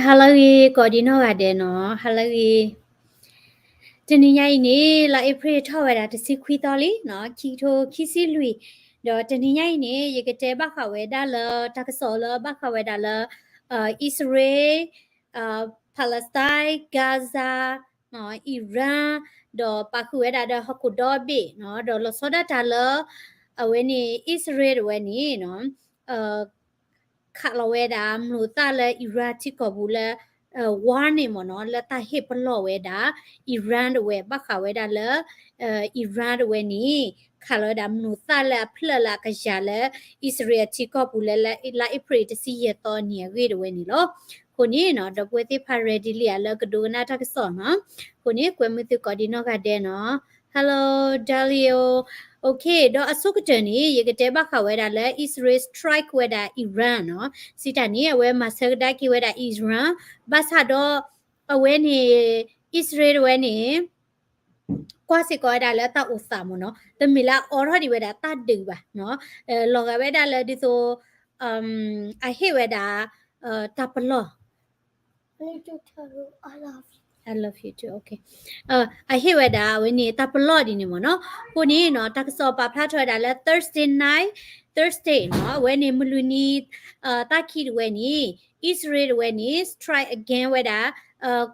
ဟါလၢအဂ့ၤ ကိးဒံနီၢ်ဂၤဒဲးနီၤ, ဟါလၢအဂ့ၤ. တနံၤညါအံၤန့ၣ် လါအ့ဖြ့ၣ်ထီၣ်ဝဲဒၣ်တဆံခွံသီလံနီၤ, ခံကထိခံဆံလွံၢ်, ဒီးတနံၤညါအံၤန့ၣ် ယကတဲဘၣ်ဃးဝဲဒၣ်လၢ တၢ်ကစီၣ်လၢဘၣ်ဃးဝဲဒၣ်လၢ အံၣ်စရ့လး, Palestine, Gaza, Iran, ဒီးပာ်ဃုာ်ဝဲဒၣ်ဒီးဟီၣ်ခိၣ်ဒီဘ့ၣ်နီၤ, ဒီးလီၤဆီဒၣ်တၢ်လၢ အဝဲန့ၣ် အံၣ်စရ့လးတဝဲန့ၣ်နီၤ ခးလီၤဝဲဒၣ် မျိာ်သၣ်လၢ Iran ထံကီၢ်ပူၤလၢ warning မ့ၢ်နီၤ, လၢတၢ်ဟ့ၣ်ပလီၢ်ဝဲဒၣ် Iran တဝဲ ဘၣ်ဃးဝဲဒၣ်လၢ Iran တဝဲန့ၣ် ခးလီၤဝဲဒၣ် မျိာ်သၣ်လၢအဖျၢၣ်လၢအကယၤလၢ အံၣ်စရ့လးထံကီၢ်ပူၤလၢ လါအ့ဖြ့ၣ်တဆံယဲၢ်သီအနံၤအဂ့ၢ်တဝဲန့ၣ်လီၤ. အဃိန့ၣ်နီၤ ဒီပုၢ်ဝဲၢ်သ့ၣ်တဖၣ် ready လံဧါလၢကဒိကနၣ်တၢ်ကစီၣ်နီၤ. အဃိန့ၣ် ကွဲမုာ်သုကိးဒံနီၢ်ဂၤဒဲးနီၤ. Hello, Dalio. Okay, ဒီးအဆိကတၢၢ်န့ၣ် ယကတဲဘၣ်ဃးဝဲဒၣ်လၢ အံၣ်စရ့လး strike ဝဲဒၣ် Iran နီၤ. စံးတၢ်န့ၣ် အဝဲမၤဆၢကဒါက့ၤဝဲဒၣ် Iran, ဘၣ်ဆၣ်ဒီး အဝဲန့ၣ် အံၣ်စရ့လးတဝဲန့ၣ် ကွၢ်စ့ၢ်ကီးဝဲဒၣ်လၢတၢ်အိၣ်သးမ့ၢ်နီၤ, တမ့ၢ်လၢအအိးထီၣ်ဒံးဝဲဒၣ်တၢ်ဒုးဘၣ်နီၤ. လီၤဂာ်ဝဲဒၣ်လၢဒ်သိး အဟ့ၣ်ဝဲဒၣ် တၢ်ပလီၢ် I love you too, okay. အဟ့ၣ်ဝဲဒၣ်အဝဲန့ၣ် တၢ်ပလီၢ်ဒ်န့ၣ်မ့ၢ်နီၤ. အဃိန့ၣ်နီၤ တၢ်ကစီၣ်ပာ်ဖျါထီၣ်ဝဲဒၣ်လၢ Thursday night, Thursday နီၤ, အဝဲန့ၣ် မုၢ်လွံၢ်နံၤ တၢ်ခံးတဝဲန့ၣ် အံၣ်စရ့လးတဝဲန့ၣ် strike again ဝဲဒၣ်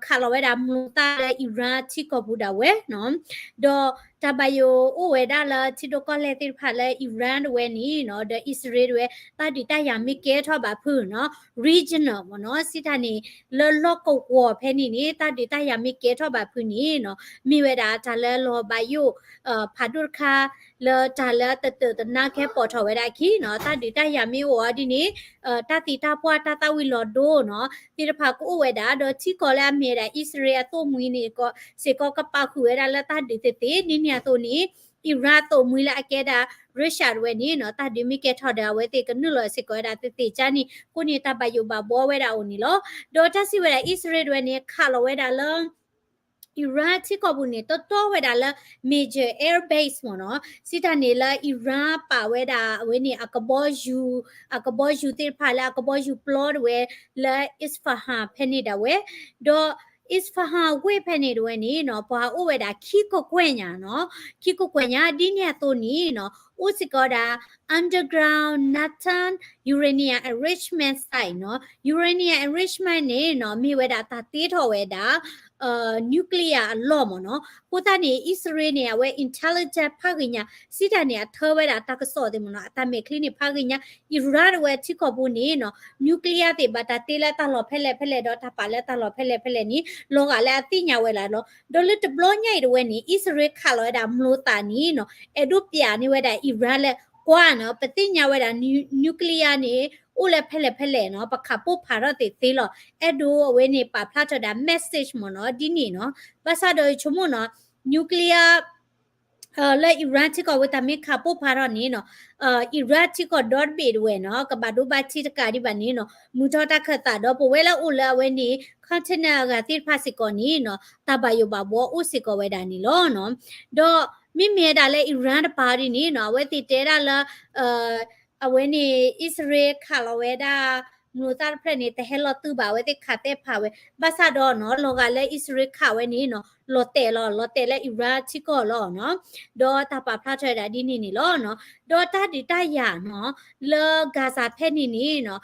ခးလီၤဝဲဒၣ်မျိာ်သၣ်လၢ Iran ထံကီၢ်ပူၤဒၣ်ဝဲနီၤ. ဒီးတၢ်ဘၣ်ယိၣ်အိၣ်ဝဲဒၣ်လၢထံဒိၣ်ကီၢ်လဲၢ်သ့ၣ်တဖၣ်လၢ Iran တဝဲန့ၣ်နီၤ, ဒီးအံၣ်စရ့လးတဝဲ တၢ်ဒုးတၢ်ယၤမ့ၢ်ကဲထီၣ်ဘၣ်ဖုးနီၤ, regional မ့ၢ်နီၤ, စံးတၢ်န့ၣ် လၢလီၢ်ကဝီၤဖဲန့ၣ်န့ၣ် တၢ်ဒုးတၢ်ယၤမ့ၢ်ကဲထီၣ်ဘၣ်ဖုးန့ၣ်နီၤ, မ့ၢ်ဝဲဒၣ်တၢ်လၢလီၤဘၣ်ယိၣ် ဖးဒိၣ်တခါ လၢတၢ်လၢတတၢာ်တနါကဲပိာ်ထီၣ်ဝဲဒၣ်အခံနီၤ, တၢ်ဒုးတၢ်ယၤမ့ၢ်အိၣ်အီၤဒ်န့ၣ် တၢ်သံတၢ်ပှၢ်တၢ်သၣ်ဝံၤလီၤဒိနီၤ, သ့ၣ်တဖၣ်ကအိၣ်ဝဲဒၣ်, ဒီးထံကီၢ်လၢအမ့ၢ်ဝဲဒၣ်အံၣ်စရ့လးအသိၣ်မှံန့ၣ် စ့ၢ်ကီးကပာ်ဃုာ်ဝဲဒၣ်လၢတၢ်ဒုးသ့သ့, ဒ်န့ၣ်အသိးန့ၣ် Iran အသိၣ်မှံလၢအကဲဒၣ် Russia တဝဲန့ၣ်နီၤ, တၢ်ဒုးမ့ၢ်ကဲထီၣ်ဒီး အဝဲသ့ၣ်ကနုာ်လီၤစ့ၢ်ကီးဝဲဒၣ်သ့သ့ကါန့ၣ်, အဃိန့ၣ် တၢ်ဘၣ်ယိၣ်ဘၣ်ဘှီဝဲဒၣ်အိၣ်န့ၣ်လီၤ. ဒီးတၢ်စံးဝဲဒၣ်အံၣ်စရ့လးတဝဲန့ၣ် ခးလီၤဝဲဒၣ်လၢ Iran ထံကီၢ်ပူၤန့ၣ် တီတီဝဲဒၣ်လၢ major air base မ့ၢ်နီၤ, စံးတၢ်န့ၣ်လၢ Iran ပာ်ဝဲဒၣ်အဝဲန့ၣ် အကဘီယူၤ, အကဘီယူၤသ့ၣ်တဖၣ်လၢအကဘီယူၤပျီတဝဲ လၢ Isfahan ဖဲန့ၣ်ဒၣ်ဝဲ, ဒီး Isfahan ဝ့ၢ်ဖဲန့ၣ်တဝဲန့ၣ်နီၤ, ပှၤအိၣ်ဝဲဒၣ်ခံကကွဲၢ်ညါနီၤ, ခံကကွဲၢ်ညါ ဒ်န့ၣ်အသိးန့ၣ်နီၤ, အိၣ်စ့ၢ်ကီးဒၣ် underground Natanz uranium enrichment site နီၤ, uranium enrichment န့ၣ်နီၤ မ့ၢ်ဝဲဒၣ်တၢ်တ့ထီၣ်ဝဲဒၣ် nuclear အလီၢ်မ့ၢ်နီၤ, အဃိသတးန့ၣ် အံၣ်စရ့လးန့ၣ် အဝဲ intelligence ဖးဂ့ၤညါ, စံးတၢ်န့ၣ် အထၢဝဲဒၣ်တၢ်ကစီၣ်သ့ၣ်မ့ၢ်နီၤ, အတၢ်မဲာ်ချံန့ၣ်ဖးဂ့ၤညါ, Iran တဝဲထံကီၢ်ပူၤန့ၣ်နီၤ nuclear သ့ၣ်ဘၣ်တၢ်တ့လၢတၢ်လီၢ်ဖဲလဲၣ်ဖဲလဲၣ် ဒီးတၢ်ပာ်လၢတၢ်လီၢ်ဖဲလဲၣ်ဖဲလဲၣ်န့ၣ် လီၤဂာ်လၢအသ့ၣ်ညါဝဲဒၣ်လီၤ. ဒီးလၢတဘျီညါအံၤတဝဲန့ၣ် အံၣ်စရ့လးခးလီၤဝဲဒၣ်မျိာ်သၣ်န့ၣ်နီၤ အဲၣ်ဒိးပျးန့ၢ်ဝဲဒၣ် Iran လၢ ကွၢ်နီၤ, ပသ့ၣ်ညါဝဲဒၣ် nuclear န့ၣ် အိၣ်လၢဖဲလဲၣ်ဖဲလဲၣ်နီၤ, ပခးပိၢ်ဖးထီၣ်သ့သ့လီၤ. အဲၣ်ဒိးအဝဲန့ၣ်ပာ်ဖျါထီၣ်ဒၣ် message မ့ၢ်နီၤ, ဒ်န့ၣ်နီၤ, ဘၣ်ဆၣ်ဒီးယဆိကမိၣ်နီၤ nuclear လၢ Iran ထံကီၢ်ဝဲတၢ်မ့ၢ်ခးပိၢ်ဖးထီၣ်န့ၣ်နီၤ, Iran ထံကီၢ်ဒီတဘ့ၣ်တဝဲနီၤ ကဘၣ်ဒိဘၣ်ထံးတကးဒံးဘၣ်န့ၣ်နီၤ မုာ်ထီၣ်တၢ်ခၢၣ်သးဒီး ပဝဲလၢအိၣ်လၢအဝဲန့ၣ် continent အဂၤသ့ၣ်တဖၣ်စ့ၢ်ကီးန့ၣ်နီၤ တၢ်ဘၣ်ယိၣ်ဘၣ်ဘှီအိၣ်စ့ၢ်ကီးဝဲဒၣ်န့ၣ်လီၤနီၤ. ဒီးမ့မ့ၢ်ဝဲဒၣ်လၢ Iran တပၤဒ်န့ၣ်နီၤ အဝဲသ့ၣ်တဲဒၣ်လၢ အဝဲန့ၣ် အံၣ်စရ့လးခးလီၤဝဲဒၣ် မျိာ်သၣ်တဖျၢၣ်န့ၣ် တဟဲလီၤတုၤဘၣ် အဝဲသ့ၣ်ခးသဲဖးဝဲ, ဘၣ်ဆၣ်ဒီးနီၤ လီၤဂာ်လၢအံၣ်စရ့လးခးဝဲန့ၣ်နီၤ လီၤတဲာ်လီၤ လီၤတဲာ်လၢ Iran ထံကီၢ်လီၤနီၤ, ဒီးတၢ်ပာ်ဖျါထီၣ်ဝဲဒၣ်ဒ်န့ၣ်န့ၣ်လီၤနီၤ, ဒီးတၢ်ဒုးတၢ်ယၤနီၤ လၢ Gaza ဖဲန့ၣ်န့ၣ်နီၤ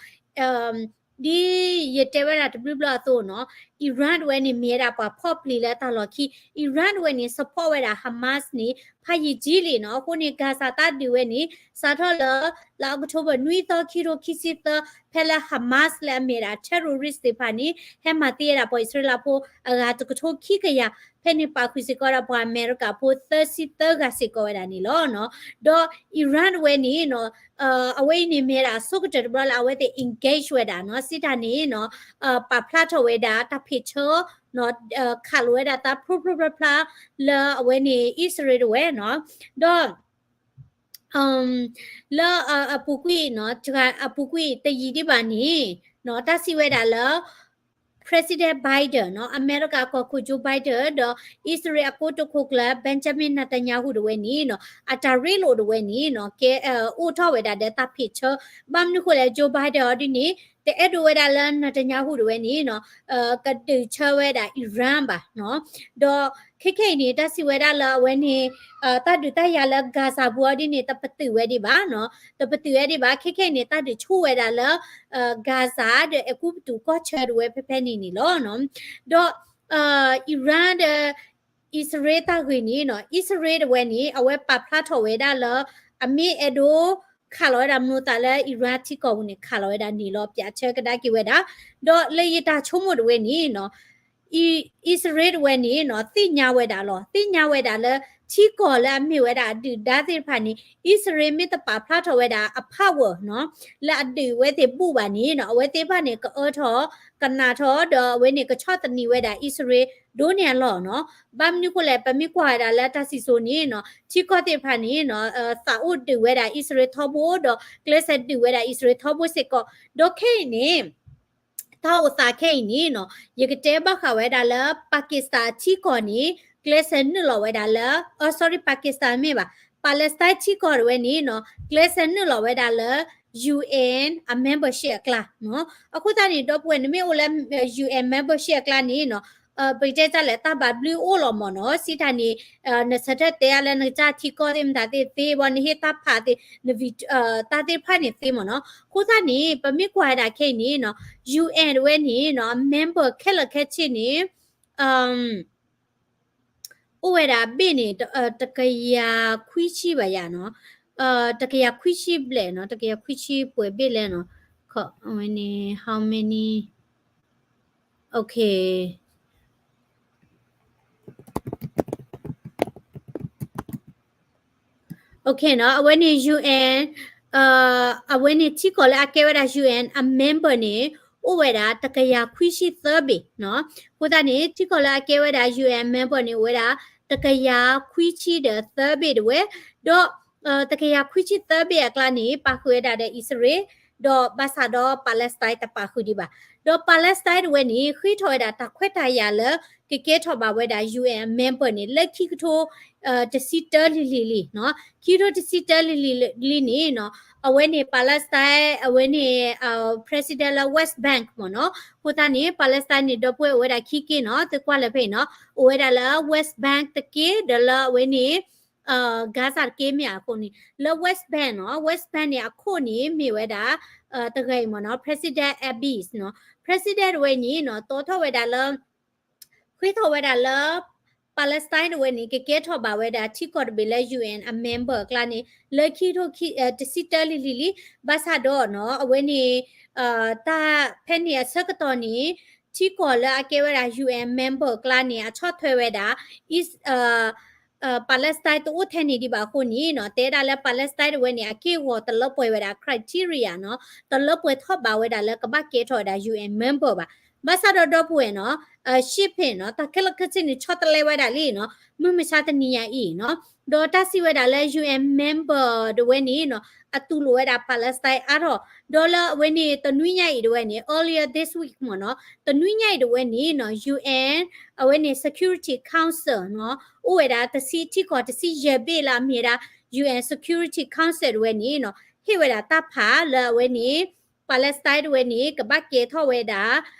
ဒ်ယတဲဝဲဒၣ်တဘျုးဘျီအသိးနီၤ, Iran တဝဲန့ၣ် မ့ၢ်ဝဲဒၣ်ပှၤဖီၣ်ပျံၤလၢတၢ်လီၢ်ခံ, Iran တဝဲန့ၣ် support ဝဲဒၣ် Hamas န့ၣ် ဖးယံာ်ကံလံနီၤ, အဃိန့ၣ် Gaza တၢ်ဒုးဝဲန့ၣ် စးထီၣ်လၢ လါအီးကထိဘၢၣ် နွံသီ ခံကထိခံဆံသၢ ဖဲလၢ Hamas လၢအမ့ၢ်ဒၣ် terrorist သ့ၣ်တဖၣ်န့ၣ် ဟဲမၤသံဝဲဒၣ်ပှၤအံၣ်စရ့လးဖိ အဂၤတကထိခံကယၤ, ဖဲန့ၣ်ပာ်ဃုာ်စ့ၢ်ကီးဒၣ်ပှၤအမဲရကၤဖိ သၢဆံသၢဂၤစ့ၢ်ကီးဝဲဒၣ်န့ၣ်လီၤနီၤ, ဒီး Iran တဝဲန့ၣ်နီၤ အဝဲအံၤန့ၣ်မ့ၢ်ဝဲဒၣ်အဆိကတၢၢ်တဘျီလၢအဝဲသ့ၣ် engage ဝဲဒၣ်နီၤ, စံးတၢ်န့ၣ်နီၤ ပာ်ဖျါထီၣ်ဝဲဒၣ်တၢ်ဖ့ၣ်ဆၢ ခးလိာ်ဝဲဒၣ်သးဖျိဖျိဖျါဖျါ လၢအဝဲန့ၣ် အံၣ်စရ့လးတဝဲနီၤ, ဒီး လၢအပူၤကွံာ်နီၤ အပူၤကွံာ်တယံာ်ဒံးဘၣ်န့ၣ်နီၤ တၢ်စံးဝဲဒၣ်လၢ President Biden နီၤ အမဲရကၤကီၢ်ခိၣ် Joe Biden ဒီး အံၣ်စရ့လးအကိတိာ်ခိၣ်ကျၢၢ် Benjamin Netanyahu တဝဲန့ၣ်နီၤ အတၢ်ရ့လိာ်တဝဲန့ၣ်နီၤ ကဲ အိၣ်ထီၣ်ဝဲဒၣ်ဒီးတၢ်ဖ့ၣ်ဆၢ, ဘၣ်မနုၤဃိလဲၣ် Joe Biden အီၤဒ်န့ၣ် တအဲၣ်ဒိးဝဲဒၣ်လၢ Netanyahu တဝဲန့ၣ်နီၤ ကဒုးဆၢဝဲဒၣ် Iran ဘၣ်နီၤ. ဒီးခဲခဲအံၤန့ၣ် တၢ်စံးဝဲဒၣ်လၢအဝဲန့ၣ် တၢ်ဒုးတၢ်ယၤလၢ Gaza ပူၤအီၤဒ်န့ၣ် တပတုာ်ဝဲဒံးဘၣ်နီၤ, တပတုာ်ဝဲဒံးဘၣ်. ခဲခဲအံၤန့ၣ် တၢ်ဒုးဆူၣ်ဝဲဒၣ်လၢ Gaza ဒီးအဲၤကူပတူးကီၢ်ဆၢတဝဲဖဲဖဲန့ၣ်န့ၣ်လီၤနီၤ. ဒီး Iran ဒီး အံၣ်စရ့လးတၢ်ဂ့ၢ်န့ၣ်နီၤ, အံၣ်စရ့လးတဝဲန့ၣ် အဝဲပာ်ဖျါထီၣ်ဝဲဒၣ်လၢ အမ့ၢ်အဲၣ်ဒိးခးလီၤဝဲဒၣ်မနုၤသးလၢ Iran ထံကီၢ်ပူၤန့ၣ် ခးလီၤဝဲဒၣ်န့ၣ်လီၤ. ပၠးဆၢကဒါက့ၤဝဲဒၣ်. ဒီးလၢယတၢ်ဆိကမိၣ်တဝဲန့ၣ်နီၤ အံၣ်စရ့လးတဝဲန့ၣ်နီၤ သ့ၣ်ညါဝဲဒၣ်လီၤ. သ့ၣ်ညါဝဲဒၣ်လၢ ထံကီၢ်လၢအမ့ၢ်ဝဲဒၣ်အဒုၣ်ဒါသ့ၣ်တဖၣ်န့ၣ် အံၣ်စရ့လးမ့ၢ်တပာ်ဖျါထီၣ်ဝဲဒၣ်အ power နီၤ လၢအဒုးဝဲသ့ၣ်ဘူၣ်ဘၣ်န့ၣ်နီၤ အဝဲသ့ၣ်တဖၣ်န့ၣ် ကအၢထီၣ် ကနးထီၣ် ဒီးအဝဲန့ၣ် ကဆီၣ်သနံးဝဲဒၣ်အံၣ်စရ့လးဒိၣ်န့ၢ်အလီၢ်နီၤ. ဘၣ်မနုၤဃိလဲၣ် ပမ့ၢ်ကွၢ်ဝဲဒၣ်လၢတၢ်စံၣ်စိၤန့ၣ်နီၤ ထံကီၢ်သ့ၣ်တဖၣ်န့ၣ်နီၤ သးအိၣ်ဒုးဝဲဒၣ်အံၣ်စရ့လးထီဘိ ဒီးကျဲးစၢးဒုးဝဲဒၣ်အံၣ်စရ့လးထီဘိစ့ၢ်ကီး. ဒီးခဲအံၤန့ၣ် တၢ်အိၣ်သးခဲအံၤန့ၣ်နီၤ ယကတဲဘၣ်ဃးဝဲဒၣ်လၢ Pakistan ထံကီၢ်န့ၣ် ကျဲးစၢးနုာ်လီၤဝဲဒၣ်လၢ အ sorry Pakistan မ့ၢ်ဘၣ် Palestine ထံကီၢ်တဝဲန့ၣ်နီၤ ကျဲးစၢးနုာ်လီၤဝဲဒၣ်လၢ UN အ membership အကျါနီၤ. အဃိသတးန့ၣ် ဒီပုၢ်ဝဲၢ် နမ့ၢ်အိၣ်လၢ UN membership အကျါန့ၣ်နီၤ ပကတဲတၢ်လဲၣ် တၢ်ဘၣ်ဘျုးအိၣ်လီၤမ့ၢ်နီၤ. စံးတၢ်န့ၣ် နဆၢထၢၣ်တဲအါလၢနကစၢ်ထံကီၢ်သ့ၣ်မတၤသ့ၣ်သ့ဝဲ နဟ့ၣ်တၢ်ဖးသ့ၣ် န တၢ်သ့ၣ်တဖၣ်န့ၣ်သ့မ့ၢ်နီၤ. အဃိသတးန့ၣ် ပမ့ၢ်ကွၢ်ဝဲဒၣ်ခဲအံၤန့ၣ်နီၤ UN တဝဲန့ၣ်နီၤ အ member ခဲလၢာ်ခဲဆ့န့ၣ် အိၣ်ဝဲဒၣ်အဘ့ၣ်န့ၣ် တကယၤခွံဆံဘၣ်ယၤနီၤ, တကယၤခွံဆံဘျဲၣ်နီၤ, တကယၤခွံဆံပှဲၤဘ့ၣ်လဲၣ်နီၤ, အဝဲန့ၣ် how many, okay, okay နီၤ, အဝဲန့ၣ် UN အဝဲန့ၣ်ထံကီၢ်လၢအကဲဝဲဒၣ် UN အ member န့ၣ် အိၣ်ဝဲဒၣ်တကယၤခွံဆံသၢဘ့ၣ်နီၤ. အဃိသတးန့ၣ် ထံကီၢ်လၢအကဲဝဲဒၣ် UN member န့ၣ် အိၣ်ဝဲဒၣ်တကယၤခွံဆံဒီးသၢဘ့ၣ်တဝဲ, ဒီး တကယၤခွံဆံသၢဘ့ၣ်အကျါန့ၣ် ပာ်ဃုာ်ဝဲဒၣ်ဒီးအံၣ်စရ့လး, ဒီးဘၣ်ဆၣ်ဒီး Palestine တပာ်ဃုာ်ဒံးဘၣ်. ဒီး Palestine တဝဲန့ၣ် ဃ့ထီၣ်ဝဲဒၣ်တၢ်ခွဲးတၢ်ယာ်လၢ ကကဲထီၣ်ဘၣ်ဝဲဒၣ် UN member န့ၣ် လၢခံကထိ တဆံတၢလံၤလံၤလံနီၤ, ခံကထိတဆံတၢလံၤလံၤလံန့ၣ်နီၤ, အဝဲန့ၣ် Palestine အဝဲန့ၣ် president လၢ West Bank မ့ၢ်နီၤ. အဃိသတးန့ၣ် Palestine န့ၣ် ဒီပုၢ်ဝဲၢ် အိၣ်ဝဲဒၣ်ခံက့နီၤ, သုကွၢ်လၢဖဲအံၤနီၤ, အိၣ်ဝဲဒၣ်လၢ West Bank တက့ ဒီးလၢအဝဲန့ၣ် Gaza တက့မ့ၢ်အဃိန့ၣ် လၢ West Bank နီၤ, West Bank န့ၣ် အခိၣ်န့ၣ်မ့ၢ်ဝဲဒၣ် တဂၤအံၤမ့ၢ်နီၤ, President Abbas နီၤ, President တဝဲန့ၣ်နီၤ တီထီၣ်ဝဲဒၣ်လၢ ဃ့ထီၣ်ဝဲဒၣ်လၢ Palestine တဝဲန့ၣ် ကကဲထီၣ်ဘၣ်ဝဲဒၣ်ထံကီၢ်တဘ့ၣ်လၢ UN အ member အကျါန့ၣ် လၢခံကထိ တဆံတၢလံၤလံၤလံ, ဘၣ်ဆၣ်ဒီးနီၤ အဝဲန့ၣ် တၢ်ဖဲန့ၣ်အဆၢကတီၢ်န့ၣ် ထံကီၢ်လၢအကဲဝဲဒၣ် UN member အကျါန့ၣ် အဆီၣ်ထွဲဝဲဒၣ် Palestine တအိၣ်ထဲန့ၣ်ဒံးဘၣ်အဃိန့ၣ်နီၤ, တဲဒၣ်လၢ Palestine တဝဲန့ၣ် အက့ၢ်အဂီၤတလၢပှဲၤဝဲဒၣ် criteria နီၤ, တလၢပှဲၤထီၣ်ဘးဝဲဒၣ်လၢကဘၣ်ကဲထီၣ်ဝဲဒၣ် UN member ဘၣ်. ဘၣ်ဆၣ်ဒီးဒီပုၢ်ဝဲၢ်နီၤ ရှ့ၣ်ဖ့ၣ်နီၤ တၢ်ခဲလၢာ်ခဲဆ့န့ၣ် ဆီတလဲဝဲဒၣ်လံနီၤ, မုၢ်မဆါတနံၤညါအံၤနီၤ, ဒီးတၢ်စံးဝဲဒၣ်လၢ UN member တဝဲန့ၣ်နီၤ အတူၢ်လိာ်ဝဲဒၣ် Palestine အါထီၣ်, ဒီးလၢအဝဲန့ၣ်တနွံညါအံၤတဝဲန့ၣ် earlier this week မ့ၢ်နီၤ, တနွံညါအံၤတဝဲန့ၣ်နီၤ UN အဝဲန့ၣ် Security Council နီၤ အိၣ်ဝဲဒၣ်တဆံ ထံကီၢ်တဆံယဲၢ်ဘ့ၣ်လၢအမ့ၢ်ဝဲဒၣ် UN Security Council တဝဲန့ၣ်နီၤ ဟ့ၣ်ဝဲဒၣ်တၢ်ဖးလၢအဝဲန့ၣ် Palestine တဝဲန့ၣ် ကဘၣ်ကဲထီၣ်ဝဲဒၣ်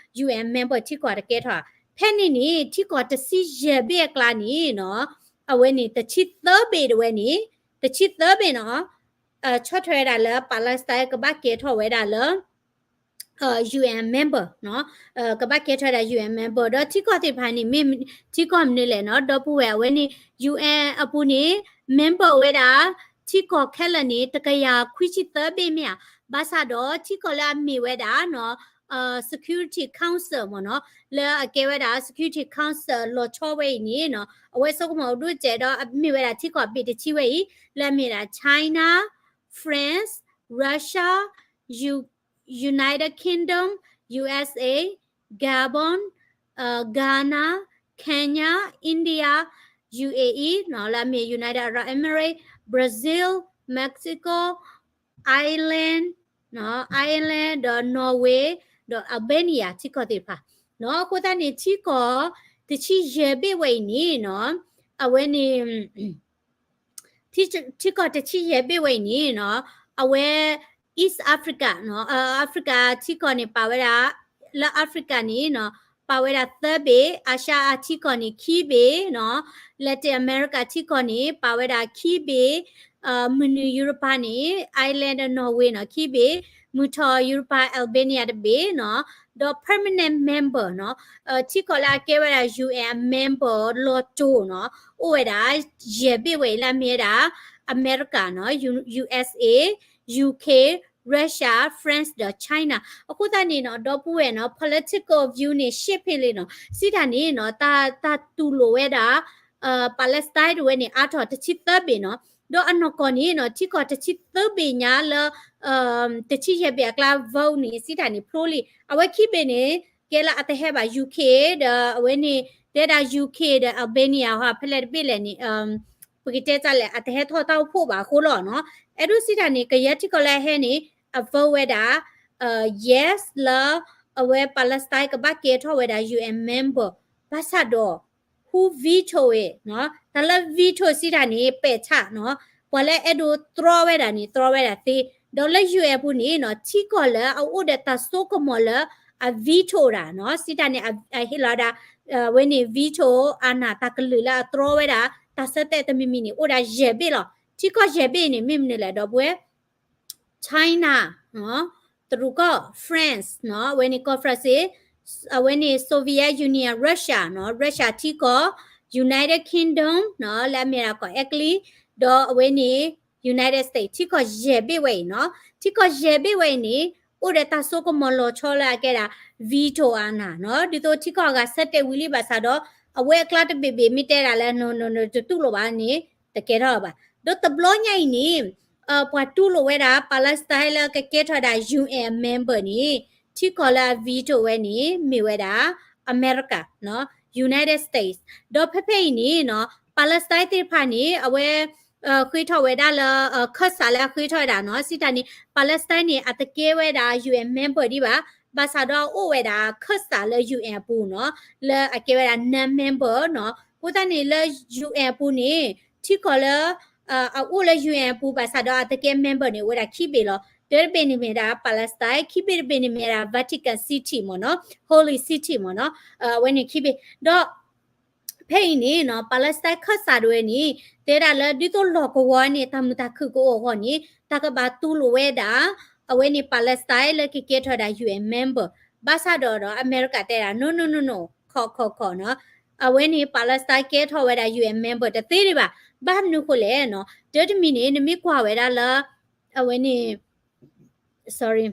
UN member ထံကီၢ်တကဲထီၣ်ဧါ. ဖဲန့ၣ်န့ၣ် ထံကီၢ်တဆံယဲၢ်ဘ့ၣ်အကျါန့ၣ်နီၤ အဝဲန့ၣ် တဆံသၢဘ့ၣ်တဝဲန့ၣ် တဆံသၢဘ့ၣ်နီၤ ဆီၣ်ထွဲဝဲဒၣ်လၢ Palestine ကဘၣ်ကဲထီၣ်ဝဲဒၣ်လၢ UN member နီၤ, ကဘၣ်ကဲထီၣ်ဝဲဒၣ် UN member ဒီးထံကီၢ်သ့ၣ်တဖၣ်န့ၣ် မ့ၢ်ထံကီၢ်မနုၤလဲၣ်နီၤ, ဒီပုၢ်ဝဲၢ် အဝဲန့ၣ် UN အပူၤန့ၣ် member ဝဲဒၣ် ထံကီၢ်ခဲလၢာ်န့ၣ် တကယၤခွံဆံသၢဘ့ၣ်မ့ၢ်ဧါ, ဘၣ်ဆၣ်ဒီးထံကီၢ်လၢအမ့ၢ်ဝဲဒၣ်နီၤ Security Council မ့ၢ်နီၤ, လၢအကဲဝဲဒၣ် Security Council လီၤဆီဝဲအံၤန့ၣ်နီၤ, အဝဲဆိကမိၣ်အဒိၣ်ကဲးဒီး အမ့ၢ်ဝဲဒၣ်ထံကီၢ်ဘ့ၣ်တဆံဝဲအံၤ လၢအမ့ၢ်ဒၣ် China, France, Russia, U United Kingdom, U S A, Gabon, Ghana, Kenya, India, U A E နီၤ, လၢအမ့ၢ် United Arab Emirates, Brazil, Mexico, Ireland, Ireland ဒီး Norway ဒီး Albania ထံကီၢ်သ့ၣ်တဖၣ်နီၤ. အဃိသတးန့ၣ် ထံကီၢ် တဆံယဲၢ်ဘ့ၣ်ဝဲအံၤန့ၣ်နီၤ, အဝဲန့ၣ် ထံကီၢ်တဆံယဲၢ်ဘ့ၣ်ဝဲအံၤန့ၣ်နီၤ, အဝဲ East Africa နီၤ, Africa ထံကီၢ်န့ၣ် ပာ်ဝဲဒၣ် လၢ Africa န့ၣ်နီၤ ပာ်ဝဲဒၣ်သၢဘ့ၣ်, အာရှအထံကီၢ်န့ၣ်ခံဘ့ၣ်နီၤ, Latin America ထံကီၢ်န့ၣ် ပာ်ဝဲဒၣ်ခံဘ့ၣ်, မုၢ်နုာ် Europa န့ၣ် Ireland ဒီး Norway နီၤ ခံဘ့ၣ်, မုၢ်ထီၣ် Europa Albania တဘ့ၣ်နီၤ, ဒီး permanent member နီၤ, ထံကီၢ်လၢအကဲဝဲဒၣ် UN member လီၤတိၤနီၤ, အိၣ်ဝဲဒၣ် ယဲၢ်ဘ့ၣ်ဝဲအံၤလၢအမ့ၢ်ဝဲဒၣ် America နီၤ, U- USA, UK, Russia, France ဒီး China. အဃိသတးန့ၣ်နီၤ ဒီပုၢ်ဝဲၢ်နီၤ political view န့ၣ် ရှင်းရှင်းလင်းလင်းနီၤ, စံးတၢ်န့ၣ်နီၤ တၢ် တၢ်တူၢ်လိာ်ဝဲဒၣ် Palestine တဝဲန့ၣ် အါထီၣ်တဆံသၢဘ့ၣ်နီၤ, ဒီးအနီၢ်ကီၢ်န့ၣ်နီၤ ထံကီၢ်တဆံသၢဘ့ၣ်ညါလၢ တဆံယဲၢ်ဘ့ၣ်အကျါ vote န့ၣ် စံးတၢ်န့ၣ် ဖျိလံ. အဝဲခံဘ့ၣ်န့ၣ် ကဲလၢအတဟဲဘၣ် UK ဒီးအဝဲန့ၣ် တဲဒၣ် UK ဒီး Albania ဟီ ဖဲလဲၣ်တဘ့ၣ်လဲၣ်န့ၣ် ပကတဲတၢ်လဲၣ် အတဟဲထီၣ်တၢ်အိၣ်ဖှိၣ်ဘၣ်အဃိလီၤနီၤ. အဲၣ်ဒိးစံးတၢ်န့ၣ် ကယဲၢ်ထံကီၢ်လၢအဟဲန့ၣ် အ vote ဝဲဒၣ် yes လၢ အဝဲ Palestine ကဘၣ်ကဲထီၣ်ဝဲဒၣ် UN member, ဘၣ်ဆၣ်ဒီး who veto it နီၤ, တၢ်လၢ veto စံးတၢ်န့ၣ် ပဲာ်ဆၣ်နီၤ, ပှၤလၢအဲၣ်ဒိးတြီဝဲဒၣ်န့ၣ် တြီဝဲဒၣ်သ့, ဒီးလၢ UN အပူၤန့ၣ်နီၤ ထံကီၢ်လၢအအိၣ်ဒီးတၢ်စိကမီၤလၢအ veto တၢ်နီၤ, စံးတၢ်န့ၣ် အဟ့ၣ်လီၤဒၣ် အဝဲန့ၣ် veto အာဏာ တၢ်ကလုၢ်လၢအတြီဝဲဒၣ် တၢ်ဆၢတဲာ်တမံၤမံၤန့ၣ် အိၣ်ဒၣ်ယဲၢ်ဘ့ၣ်လီၤ. ထံကီၢ်ယဲၢ်ဘ့ၣ်န့ၣ် မ့ၢ်မနုၤလဲၣ် ဒီပုၢ်ဝဲၢ် China နီၤ, တရူးကီၢ် France နီၤ, အဝဲန့ၣ်ကီၢ် France, အဝဲန့ၣ် Soviet Union Russia နီၤ, Russia ထံကီၢ်, United Kingdom နီၤ, လၢအမ့ၢ်ဒၣ်ကီၢ်အဲကလံး, ဒီးအဝဲန့ၣ် United States ထံကီၢ်ယဲၢ်ဘ့ၣ်ဝဲအံၤနီၤ, ထံကီၢ်ယဲၢ်ဘ့ၣ်ဝဲအံၤန့ၣ် အိၣ်ဒီးတၢ်စိကမီၤလီၤဆီလၢအကဲဒၣ် veto အာဏာနီၤ, ဒ်သိးထံကီၢ်အဂၤဆၢတဲာ်ဝံၤလံဘၣ်ဆၣ်ဒီး အဝဲအကျါတဘ့ၣ်ဘ့ၣ်မ့ၢ်တဲဒၣ်လၢ no no no တတူၢ်လိာ်ဘၣ်န့ၣ် တကဲထီၣ်ဘၣ်. ဒီးတဘျီညါအံၤန့ၣ် ပှၤတူၢ်လိာ်ဝဲဒၣ် Palestine လၢကကဲထီၣ်ဝဲဒၣ် UN member န့ၣ် ထံကီၢ်လၢအ veto ဝဲန့ၣ် မ့ၢ်ဝဲဒၣ် America နီၤ, United States. ဒီးဖဲဖဲအံၤန့ၣ်နီၤ Palestine သ့ၣ်တဖၣ်န့ၣ် အဝဲ ဃ့ထီၣ်ဝဲဒၣ်လၢ ခၢၣ်စးလၢအဃ့ထီၣ်ဝဲဒၣ်နီၤ, စံးတၢ်န့ၣ် Palestine န့ၣ် အတကဲဝဲဒၣ် UN member ဒံးဘၣ်, ဘၣ်ဆၣ်ဒီးအအိၣ်ဝဲဒၣ်ခၢၣ်စးလၢ UN အပူၤနီၤ, လၢအကဲဝဲဒၣ် non member နီၤ, အဃိသတးန့ၣ်လၢ UN အပူၤန့ၣ် ထံကီၢ်လၢ အအိၣ်လၢ UN အပူၤ ဘၣ်ဆၣ်ဒီးအတကဲ member န့ၣ် အိၣ်ဝဲဒၣ်ခံဘ့ၣ်လီၤ. တၢတဘ့ၣ်န့ၣ်မ့ၢ်ဒၣ် Palestine, ခံဘ့ၣ်တဘ့ၣ်န့ၣ်မ့ၢ်ဒၣ် Vatican City မ့ၢ်နီၤ, Holy City မ့ၢ်နီၤ, အဝဲန့ၣ်ခံဘ့ၣ်. ဒီး ဖဲအံၤန့ၣ်နီၤ Palestine ခၢၣ်စးတဝဲန့ၣ် တဲဒၣ်လၢဒ်သိးလီၢ်ကဝီၤန့ၣ် တၢ်မုာ်တၢ်ခုၣ်ကအိၣ်အဂီၢ်န့ၣ် တၢ်ကဘၣ်တူၢ်လိာ်ဝဲဒၣ် အဝဲန့ၣ် Palestine လၢကကဲထီၣ်ဝဲဒၣ် UN member, ဘၣ်ဆၣ်ဒီးဒီး အမဲရကၤတဲဒၣ် no no no no ခီခီခီနီၤ, အဝဲန့ၣ် Palestine ကဲထီၣ်ဝဲဒၣ် UN member တသ့ဒံးဘၣ်. ဘၣ်မနုၤဃိလဲၣ်နီၤ, တၢတမံၤန့ၣ် နမ့ၢ်ကွၢ်ဝဲဒၣ်လၢ အဝဲန့ၣ် sorry,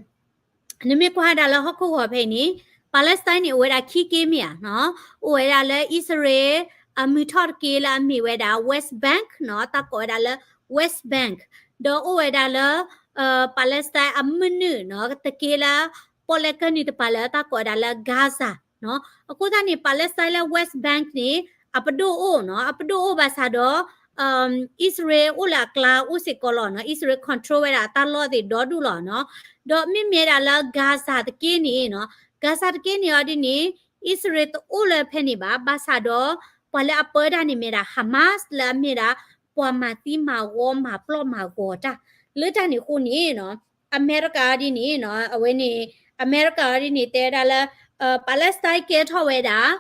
နမ့ၢ်ကွၢ်ဒၣ်လၢဟီၣ်ခိၣ်ဂီၤဖဲအံၤန့ၣ် Palestine န့ၣ် အိၣ်ဝဲဒၣ်ခံက့မ့ၢ်ဧါနီၤ, အိၣ်ဝဲဒၣ်လၢအံၣ်စရ့လး အမုၢ်ထီၣ်တက့လၢအမ့ၢ်ဝဲဒၣ် West Bank နီၤ, တၢ်ကိးဝဲဒၣ်လၢ West Bank, ဒီးအိၣ်ဝဲဒၣ်လၢ Palestine အမုၢ်နုာ်နီၤ တက့လၢ ပီၣ်လဲၣ်ကၢၢ်နုာ်တပၤလၢတၢ်ကိးဝဲဒၣ်လၢ Gaza နီၤ. အဃိသတးန့ၣ် Palestine လၢ West Bank န့ၣ် အပဒိၣ်အိၣ်နီၤ, အပဒိၣ်အိၣ်ဘၣ်ဆၣ်ဒီး အံၣ်စရ့လးအိၣ်လၢအကျါအိၣ်စ့ၢ်ကီးလီၤနီၤ, အံၣ်စရ့လး control ဝဲဒၣ်တၢ်လီၢ်သ့ၣ်ဒီဒူၣ်လီၤနီၤ. ဒီးမ့မ့ၢ်ဒၣ်လၢ Gaza တက့န့ၣ်နီၤ, Gaza တက့န့ၣ်အီၤဒ်န့ၣ် အံၣ်စရ့လးတအိၣ်လၢဖဲန့ၣ်ဘၣ်, ဘၣ်ဆၣ်ဒီး ပှၤလၢအပၢတၢ်န့ၣ်မ့ၢ်ဒၣ် Hamas လၢအမ့ၢ်ဒၣ် ပှၤမၤသံမၤဝီမၤပျီၣ်မၤဂီၤတၢ် လၢတၢ်န့ၣ်အဃိန့ၣ်နီၤ, အမဲရကၤအီၤဒ်န့ၣ်နီၤ, အဝဲန့ၣ် အမဲရကၤအီၤဒ်န့ၣ် တဲဝဲဒၣ်လၢ Palestine ကဲထီၣ်ဝဲဒၣ်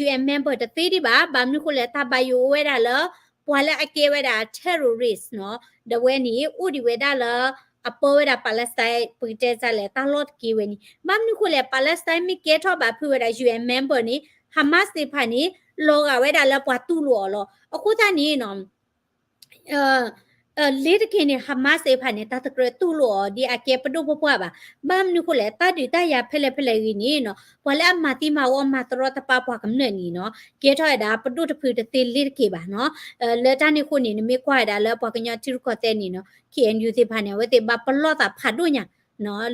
UN member တသ့ဒံးဘၣ်. ဘၣ်မနုၤဃိလဲၣ် တၢ်ဘၣ်ယိၣ်အိၣ်ဝဲဒၣ်လၢ ပှၤလၢအကဲဝဲဒၣ် terrorist နီၤ, ဒီးအဝဲန့ၣ် အိၣ်ဒံးဝဲဒၣ်လၢ အပၢဝဲဒၣ် Palestine ပကတဲစ့ၢ်လဲၣ် တၢ်လီၢ်တက့ဝဲန့ၣ်. ဘၣ်မနုၤဃိလဲၣ် Palestine မ့ၢ်ကဲထီၣ်ဘၣ်ဖုးဝဲဒၣ် UN member န့ၣ် Hamas သ့ၣ်တဖၣ်န့ၣ် လီၤဂာ်ဝဲဒၣ်လၢပှၤတူၢ်လိာ်အီၤလီၤ. အဃိသတးန့ၣ်နီၤ လ့ၤတက့ၤန့ၣ် Hamas သ့ၣ်တဖၣ်န့ၣ် တၢ်တကြၢးတူၢ်လိာ်အီၤဒ်အကဲပဒိၣ်ပပှၢ်ဘၣ်. ဘၣ်မနုၤဃိလဲၣ် တၢ်ဒုးတၢ်ယၤဖဲလဲၣ်ဖဲလဲၣ်ဂ့ၤန့ၣ်နီၤ ပှၤလၢအမၤသံမၤဝီမၤတရီတပါပှၤကမျၢၢ်န့ၣ်နီၤ ကဲထီၣ်ဝဲဒၣ်ပဒိၣ်တဖုတသ့လ့ၤတက့ၤဘၣ်နီၤ. လၢတၢ်န့ၣ်အဃိန့ၣ် နမ့ၢ်ကွၢ်ဝဲဒၣ်လၢပှၤကညီထံရူၢ်ကီၢ်သဲးန့ၣ်နီၤ KNU သ့ၣ်တဖၣ်န့ၣ် အဝဲသ့ၣ်ဘၣ်ပလီၢ်သးဖးဒိၣ်ညါ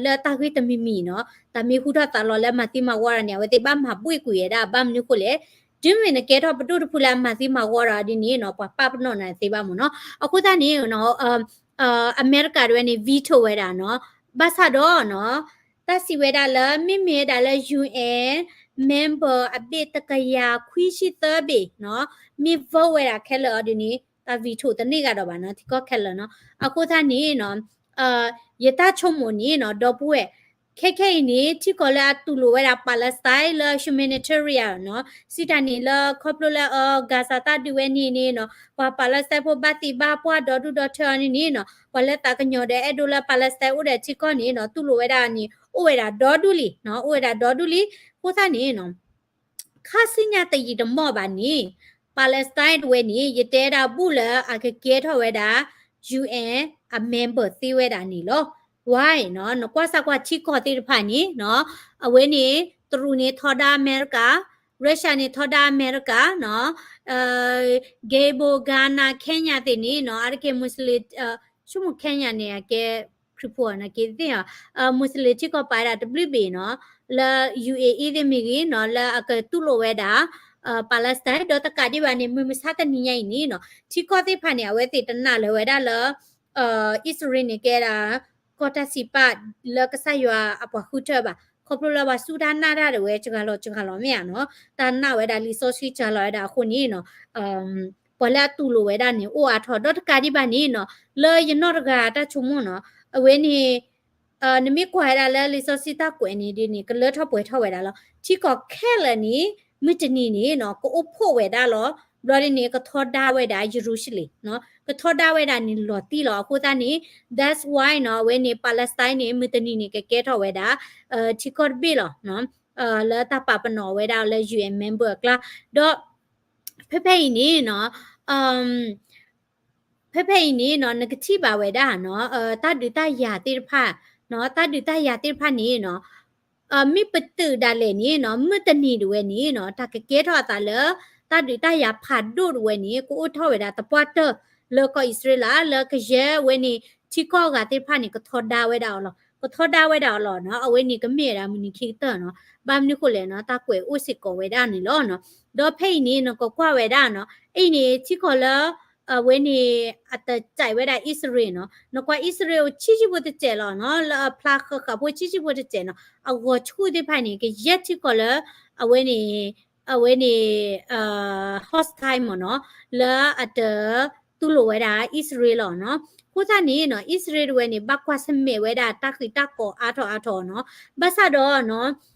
လၢတၢ်ဂ့ၢ်တမံၤမံၤနီၤ တၢ်မ့ၢ်ဟူထီၣ်သးလီၤလၢမၤသံမၤဝီတၢ်န့ၣ် အဝဲသ့ၣ်ဘၣ်မၤဘှ့ၣ်ကွံာ်ဝဲဒၣ် ဘၣ်မနုၤဃိလဲၣ် တုၤမ့ၢ်နကဲထီၣ်ပဒိၣ်တဖုလၢအမၤသံမၤဝီတၢ်ဒ်န့ၣ်နီၤ ပှၤပာ်ပနီၣ်နၤသ့ဘၣ်မ့ၢ်နီၤ. အဃိသတးန့ၣ် အမဲရကၤတဝဲန့ၣ် veto ဝဲဒၣ်နီၤ ဘၣ်ဆၣ်ဒီးနီၤ တၢ်စံးဝဲဒၣ်လၢ မ့မ့ၢ်ဝဲဒၣ်လၢ UN member အဘ့ၣ်တကယၤခွံဆံသၢဘ့ၣ်နီၤ မ့ၢ် vote ဝဲဒၣ်ခဲလၢာ်အီၤဒ်န့ၣ် တၢ် veto တန့ၢ်ဂၤဒီးဘၣ်နီၤ ထံကီၢ်ခဲလၢာ်နီၤ. အဃိသတးန့ၣ်နီၤ ယတၢ်ဆိကမိၣ်န့ၣ်နီၤ ဒီပုၢ်ဝဲၢ် ခဲခဲအံၤန့ၣ် ထံကီၢ်လၢအတူၢ်လိာ်ဝဲဒၣ် Palestine လၢ humanitarian နီၤ စံးတၢ်န့ၣ်လၢခီဖျိလၢ အ Gaza တၢ်ဒုးဝဲန့ၣ်န့ၣ်နီၤ ပှၤ Palestine ဖိဘၣ်သံဘၣ်ပှၢ်ဒီဒူၣ်ဒီထၢအီၤန့ၣ်န့ၣ်နီၤ ပှၤလၢသးကညီၤဒီးအဲၣ်ဒိးလၢ Palestine အိၣ်ဒီးထံကီၢ်န့ၣ်နီၤ တူၢ်လိာ်ဝဲဒၣ်န့ၣ် အိၣ်ဝဲဒၣ်ဒီဒူၣ်လံနီၤ အိၣ်ဝဲဒၣ်ဒီဒူၣ်လံ အဃိသတးန့ၣ်နီၤ ခါဆူညါတယံာ်တမီၢ်ဘၣ်န့ၣ် Palestine တဝဲန့ၣ် ယတဲဒၣ်ဘူၣ်လၢအကကဲထီၣ်ဝဲဒၣ် ယူဢ့ၣ် အ member သ့ဝဲဒၣ်န့ၣ်လီၤ. Why နီၤ နကွၢ်စၢ်ကွၢ်ထံကီၢ်သ့ၣ်တဖၣ်န့ၣ်နီၤ အဝဲန့ၣ် တရူးန့ၣ်ထီဒါအမဲရကၤ Russia န့ၣ်ထီဒါအမဲရကၤနီၤ Gabon, Ghana, Kenya သ့ၣ်န့ၣ်နီၤ အါတက့ၢ် Muslim ဆိကမိၣ် Kenya န့ၣ် အကဲခရံာ်ဖိနီၤ က့ၤသ့ၣ်နီၤ Muslim ထံကီၢ်ပာ်ဝဲဒၣ်တဘျုးဘ့ၣ်နီၤ လၢ ယူဢ့ၣ်အံၤ သ့ၣ်မ့ၢ်ဂ့ၤနီၤ လၢအကတူၢ်လိာ်ဝဲဒၣ် Palestine ဒီးတကးဒံးဘၣ်န့ၣ် မုၢ်မဆါတနံၤညါအံၤန့ၣ်နီၤ ထံကီၢ်သ့ၣ်တဖၣ်န့ၣ် အဝဲသ့ၣ်တနာ်လၢၤဝဲဒၣ်လၢ အံၣ်စရ့လးန့ၣ် ကဲဒၣ် ကီၢ်တၢ်စံးပာ်လၢကစၢ်ယွၤအပှၤဃုထၢဘၣ် ခီဖျိလၢပှၤစူၢ်တၢ်နာ်တၢ်ဒၣ်ဝဲ စှၤလီၤစှၤလီၤမ့ၢ်ဧါနီၤ တၢ်နာ်ဝဲဒၣ်လံာ်စီဆှံစှၤလီၤဝဲဒၣ်အဃိန့ၣ်နီၤ ပှၤလၢအတူၢ်လိာ်ဝဲဒၣ်န့ၣ် အိၣ်အါထီၣ် ဒီးတကးဒံးဘၣ်န့ၣ်နီၤ လၢယနီၢ်တဂၤတၢ်ဆိကမိၣ်နီၤ အဝဲန့ၣ် နမ့ၢ်ကွၢ်ဝဲဒၣ်လၢလံာ်စီဆှံတၢ်ကွဲးန့ၣ်ဒ်န့ၣ် ကလၢထီၣ်ပှဲၤထီၣ်ဝဲဒၣ်လီၤ. ထံကီၢ်ခဲလၢာ်န့ၣ် မုၢ်တနံၤန့ၣ်နီၤ ကအိၣ်ဖှိၣ်ဝဲဒၣ်လီၤ. ဘျီဒ်န့ၣ် ကထီဒါဝဲဒၣ်ယရူၤၡလ့ၣ်နီၤ ကထီဒါဝဲဒၣ်န့ၣ်လီၤတံၢ်လီၤ. အဃိသတးန့ၣ် that's why နီၤ အဝဲန့ၣ် Palestine န့ၣ် မုၢ်တနံၤန့ၣ် ကကဲထီၣ်ဝဲဒၣ် ထံကီၢ်တဘ့ၣ်လီၤ. လၢတၢ်ပာ်ပနီၣ်ဝဲဒၣ်လၢ ယူၢ်အ့ၣ် member အကျါ ဒီး ဖဲဖဲအံၤန့ၣ်နီၤ ဖဲဖဲအံၤန့ၣ်နီၤ နကထံၣ်ဘၣ်ဝဲဒၣ်နီၤ တၢ်ဒုးတၢ်ယၤသ့ၣ်တဖၣ်နီၤ တၢ်ဒုးတၢ်ယၤသ့ၣ်တဖၣ်န့ၣ်နီၤ မ့ၢ်ပတုာ်ဒၣ်လဲာ်န့ၣ်နီၤ မုၢ်တနံၤတဝဲန့ၣ်နီၤ တၢ်ကကဲထီၣ်အသးလၢ တၢ်ဒုးတၢ်ယၤဖးဒိၣ်တဝဲန့ၣ် ကအိၣ်ထီၣ်ဝဲဒၣ်သပှၢ်တၢၢ်လၢကီၢ်အံၣ်စရ့လး လၢကယဲၢ်ဝဲန့ၣ် ထံကီၢ်အဂၤသ့ၣ်တဖၣ်န့ၣ် ကထီဒါဝဲဒၣ်အီၤလီၤ. ကထီဒါဝဲဒၣ်အီၤလီၤနီၤ အဝဲန့ၣ်ကမ့ၢ်ဝဲဒၣ်မုၢ်နံၤခံကတၢၢ်နီၤ ဘၣ်မနုၤဃိလဲၣ်နီၤ တၢ်ကွဲးအိၣ်စ့ၢ်ကီးဝဲဒၣ်န့ၣ်လီၤနီၤ ဒီးဖဲအံၤန့ၣ် နကကွၢ်ဝဲဒၣ်နီၤ အံၤန့ၣ် ထံကီၢ်လၢ အဝဲန့ၣ် အတစဲးဝဲဒၣ်အံၣ်စရ့လးနီၤ နကွၢ်အံၣ်စရ့လးအိၣ်ဆံးဆံးဖိတစဲးလီၤနီၤ လၢအဖျါဃၣ်ဃၣ်ဖိဆံးဆံးဖိတစဲးနီၤ အဂီၤဆူၣ်သ့ၣ်တဖၣ်န့ၣ် ကယဲၢ်ထံကီၢ်လၢ အဝဲန့ၣ် အဝဲန့ၣ် hostile မ့ၢ်နီၤ လၢအတ တူၢ်လိာ်ဝဲဒၣ်အံၣ်စရ့လးလီၤနီၤ. အဃိသတးန့ၣ်နီၤ အံၣ်စရ့လးတဝဲန့ၣ် ဘၣ်ကွၢ်ဆၢၣ်မဲာ်ဝဲဒၣ်တၢ်ဃံးတၢ်ကီၤအါထီၣ်အါထီၣ်နီၤ. ဘၣ်ဆၣ်ဒီးနီၤ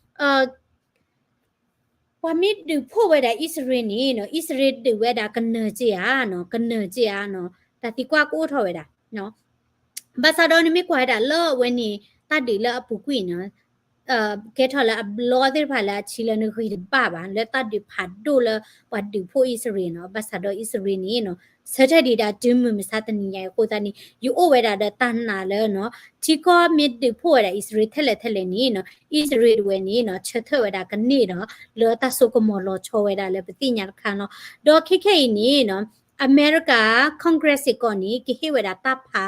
ပှၤမ့ၢ်ဒုးဖှိၣ်ဝဲဒၣ်အံၣ်စရ့လးန့ၣ်နီၤ အံၣ်စရ့လးဒုးဝဲဒၣ်ကနၢၤက့ၤဧါနီၤ ကနၢၤက့ၤဧါနီၤ တၢ်သံကွၢ်ကအိၣ်ထီၣ်ဝဲဒၣ် ဘၣ်ဆၣ်ဒီးနမ့ၢ်ကွၢ်ဝဲဒၣ်လၢအဝဲန့ၣ် တၢ်ဒုးလၢအပူၤကွံာ်နီၤ ကဲထီၣ်လၢအဘျီသ့ၣ်တဖၣ်လၢအဆံးလၢနဂံၢ်တဘၣ်ဘၣ် လၢတၢ်ဒုးဖးဒိၣ်လၢပှၤဒုးဖှိၣ်အံၣ်စရ့လးနီၤ. ဘၣ်ဆၣ်ဒီးအံၣ်စရ့လးန့ၣ်နီၤ ဆၢထၢၣ်ဒံးဒၣ်တုၤမုၢ်မဆါတနံၤညါအံၤအဃိသတးန့ၣ် ယအိၣ်ဝဲဒၣ်ဒီးတၢ်နာ်လၢနီၤ ထံကီၢ်မ့ၢ်ဒုးဖှိၣ်ဝဲဒၣ်အံၣ်စရ့လးထဲလဲၣ်ထဲလဲၣ်န့ၣ်နီၤ အံၣ်စရ့လးတဝဲန့ၣ်နီၤ ဆၢထၢၣ်ဝဲဒၣ်ကန့ၢ်ဒီး လၢတၢ်စိကမီၤလီၤဆီဝဲဒၣ်လၢပသ့ၣ်ညါတခါနီၤ. ဒီးခဲခဲအံၤန့ၣ်နီၤ အမဲရကၤ Congress စ့ၢ်ကီးန့ၣ် ကဟ့ၣ်ဝဲဒၣ်တၢ်ဖး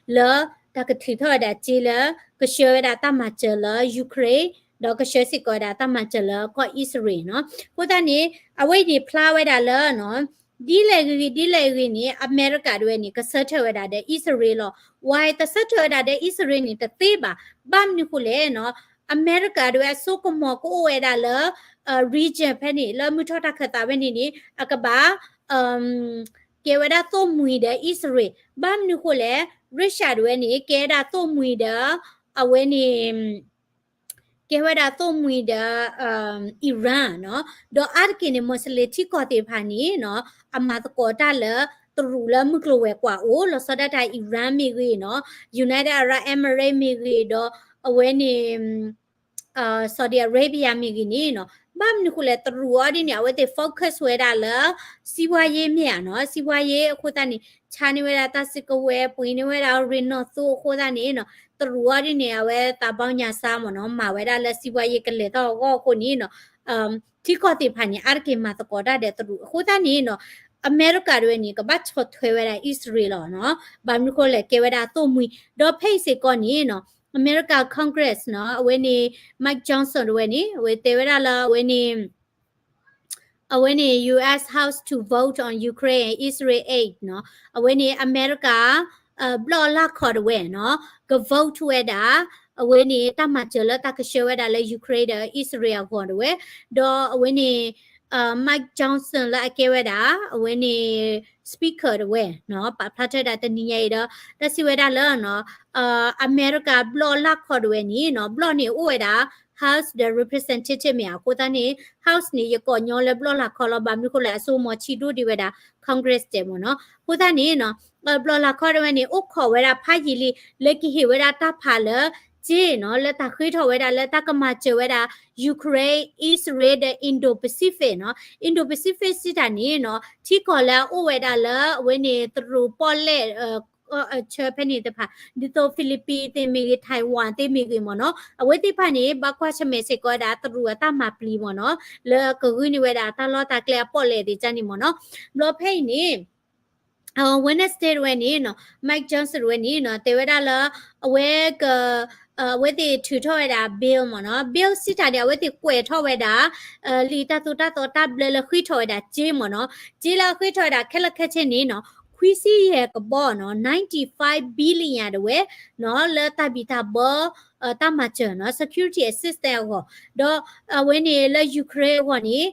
လၢ တၢ်ကထုးထီၣ်ဝဲဒၣ်စ့လၢ ကဆှၢဝဲဒၣ်တၢ်မၤစၢၤလၢ Ukraine ဒီးကဆှၢစ့ၢ်ကီးဝဲဒၣ်တၢ်မၤစၢၤလၢကီၢ်အံၣ်စရ့လးနီၤ. အဃိသတးန့ၣ် အဝဲအံၤန့ၣ်ဖျါဝဲဒၣ်လၢနီၤ ဒ်လဲၣ်ဂ့ၤဂ့ၤ ဒ်လဲၣ်ဂ့ၤန့ၣ် အမဲရကၤတဝဲန့ၣ် ကဆၢထၢၣ်ဝဲဒၣ်ဒီးအံၣ်စရ့လးလီၤ. ဝဲတဆၢထၢၣ်ဝဲဒၣ်ဒီးအံၣ်စရ့လးန့ၣ် တသ့ဘၣ်. ဘၣ်မနုၤဃိလဲၣ်နီၤ အမဲရကၤတဝဲအစိကမီၤကအိၣ်ဝဲဒၣ်လၢ region ဖဲန့ၣ် လၢမုၢ်ထီၣ်တၢ်ခၢၣ်သးဖဲန့ၣ်န့ၣ် အကဘၣ် ကဲဝဲဒၣ်သိၣ်မှံၤဒီးအံၣ်စရ့လး ဘၣ်မနုၤဃိလဲၣ် Russia တဝဲန့ၣ် ကဲဝဲဒၣ်သိၣ်မှံၤဒီး အဝဲန့ၣ် ကဲဝဲဒၣ်သိၣ်မှံၤဒီး Iran နီၤ ဒီးအါတက့ၢ်န့ၣ် Muslim ထံကီၢ်သ့ၣ်တဖၣ်န့ၣ်နီၤ အမၤသကိးတၢ်လၢ တရူးလၢမုၢ်ကျိၤဝဲၤကွာ်အိၣ် လီၤဆီဒၣ်တၢ် Iran မ့ၢ်ဂ့ၤနီၤ United Arab Emirates မ့ၢ်ဂ့ၤဒီး အဝဲန့ၣ် Saudi Arabia မ့ၢ်ဂ့ၤန့ၣ်နီၤ ဘၣ်မနုၤဃိလဲၣ် တရူးအီၤဒ်န့ၣ် အဝဲသ့ၣ် focus ဝဲဒၣ်လၢ စံးဝါယ့မ့ၢ်ဧါနီၤ စံးဝါယ့အဃိသတးန့ၣ် ဆါန့ၢ်ဝဲဒၣ်တၢ်စုကဝဲၤ ပှ့ၤန့ၢ်ဝဲဒၣ်ရ့ၣ်နီၣ်သိအဃိသတးန့ၣ်နီၤ တရူးအီၤဒ်န့ၣ် အဝဲသးဘီညါစါမ့ၢ်နီၤ မၤဝဲဒၣ်လၢစံးဝါယ့ကလဲၤထီၣ်အဂီၢ်အဃိန့ၣ်နီၤ ထံကီၢ်သ့ၣ်တဖၣ်န့ၣ် အါတက့ၢ်မၤသကိးတၢ်ဒီးတရူးအဃိသတးန့ၣ်နီၤ အမဲရကၤတဝဲန့ၣ် ကဘၣ်ဆီၣ်ထွဲဝဲဒၣ်အံၣ်စရ့လးလီၤနီၤ ဘၣ်မနုၤဃိလဲၣ် ကဲဝဲဒၣ်သိၣ်မှံၤ ဒီးဖဲအံၤစ့ၢ်ကီးန့ၣ်နီၤ အမဲရကၤ Congress နီၤ အဝဲန့ၣ် Mike Johnson တဝဲန့ၣ် အဝဲတဲဝဲဒၣ်လၢအဝဲန့ၣ် အဝဲန့ၣ် U S House to vote on Ukraine and Israel aid နီၤ အဝဲန့ၣ် အမဲရကၤ ဘျီၣ်လၢ်ခီၣ်တဝဲနီၤ က vote ဝဲဒၣ် အဝဲန့ၣ် တၢ်မၤစၢၤလၢတၢ်ကဆှၢဝဲဒၣ်လၢ Ukraine ဒီး Israel အဂီၢ်တဝဲ ဒီးအဝဲန့ၣ် Mike Johnson လၢအကဲဝဲဒၣ် အဝဲန့ၣ် speaker တဝဲနီၤ ပာ်ဖျါထီၣ်ဝဲဒၣ်တနံၤညါအံၤဒီး တၢ်စံးဝဲဒၣ်လၢနီၤ အမဲရကၤဘျီၣ်လၢ်ခီတဝဲန့ၣ်နီၤ ဘျီၣ်န့ၣ်အိၣ်ဝဲဒၣ် House ဒီး Representative မ့ၢ်ဧါ အဃိသတးန့ၣ် House န့ၣ် ယကိးညီလၢဘျီၣ်လၢ်ခီလီၤ ဘၣ်မနုၤဃိလဲၣ် အစိကမီၤဆံးဒိၣ်ဒံးဝဲဒၣ် Congress တဲမ့ၢ်နီၤ အဃိသတးန့ၣ်နီၤ ဘျီၣ်လၢ်ခီတဝဲန့ၣ် အိၣ်ခိးဝဲဒၣ်ဖးယံာ်လံ လၢကဟ့ၣ်ဝဲဒၣ်တၢ်ဖးလၢ က့နီၤ လၢတၢ်ဃ့ထီၣ်ဝဲဒၣ်လၢတၢ်ကမၤစၢၤဝဲဒၣ် Ukraine, Israel ဒီး Indo-Pacific နီၤ Indo-Pacific စံးတၢ်န့ၣ်နီၤ ထံကီၢ်လၢအအိၣ်ဝဲဒၣ်လၢအဝဲန့ၣ်တရူးပီၣ်လဲၣ် ဆၢဖဲန့ၣ်တဖၣ် ဒ်သိး Philippines သ့ၣ်မ့ၢ်ဂ့ၤ Taiwan သ့ၣ်မ့ၢ်ဂ့ၤမ့ၢ်နီၤ အဝဲသ့ၣ်တဖၣ်န့ၣ် ဘၣ်ကွၢ်ဆၢၣ်မဲာ်စ့ၢ်ကီးဝဲဒၣ်တရူးအတၢ်မၤပျံၤမ့ၢ်နီၤ လၢကဂုာ်န့ၢ်ဝဲဒၣ်တၢ်လီၢ်တၢ်ကျဲအပီၣ်လဲၣ်သ့ၣ်တဖၣ်န့ၣ်မ့ၢ်နီၤ ဘျီဖဲအံၤန့ၣ် Wednesday တဝဲန့ၣ်နီၤ Mike Johnson တဝဲန့ၣ်နီၤ တဲဝဲဒၣ်လၢ အဝဲက အဝဲသ့ၣ်ထုးထီၣ်ဝဲဒၣ် bill မ့ၢ်နီၤ bill စံးတၢ်န့ၣ် အဝဲသ့ၣ်ကွဲးထီၣ်ဝဲဒၣ် လံာ်တၢ်သိၣ်တၢ်သီတၢ်ဘျၢလၢဃ့ထီၣ်ဝဲဒၣ်က့မ့ၢ်နီၤ က့လၢအဃ့ထီၣ်ဝဲဒၣ်ခဲလၢာ်ခဲဆ့န့ၣ်နီၤ ခွံဆံယဲၢ်ကဘီနီၤ ninety-five billion တဝဲနီၤ လၢတၢ်ဘံၣ်တၢ်ဘၢ တၢ်မၤစၢၤနီၤ security assistance အဂီၢ် ဒီးအဝဲန့ၣ်လၢ Ukraine အဂီၢ်န့ၣ်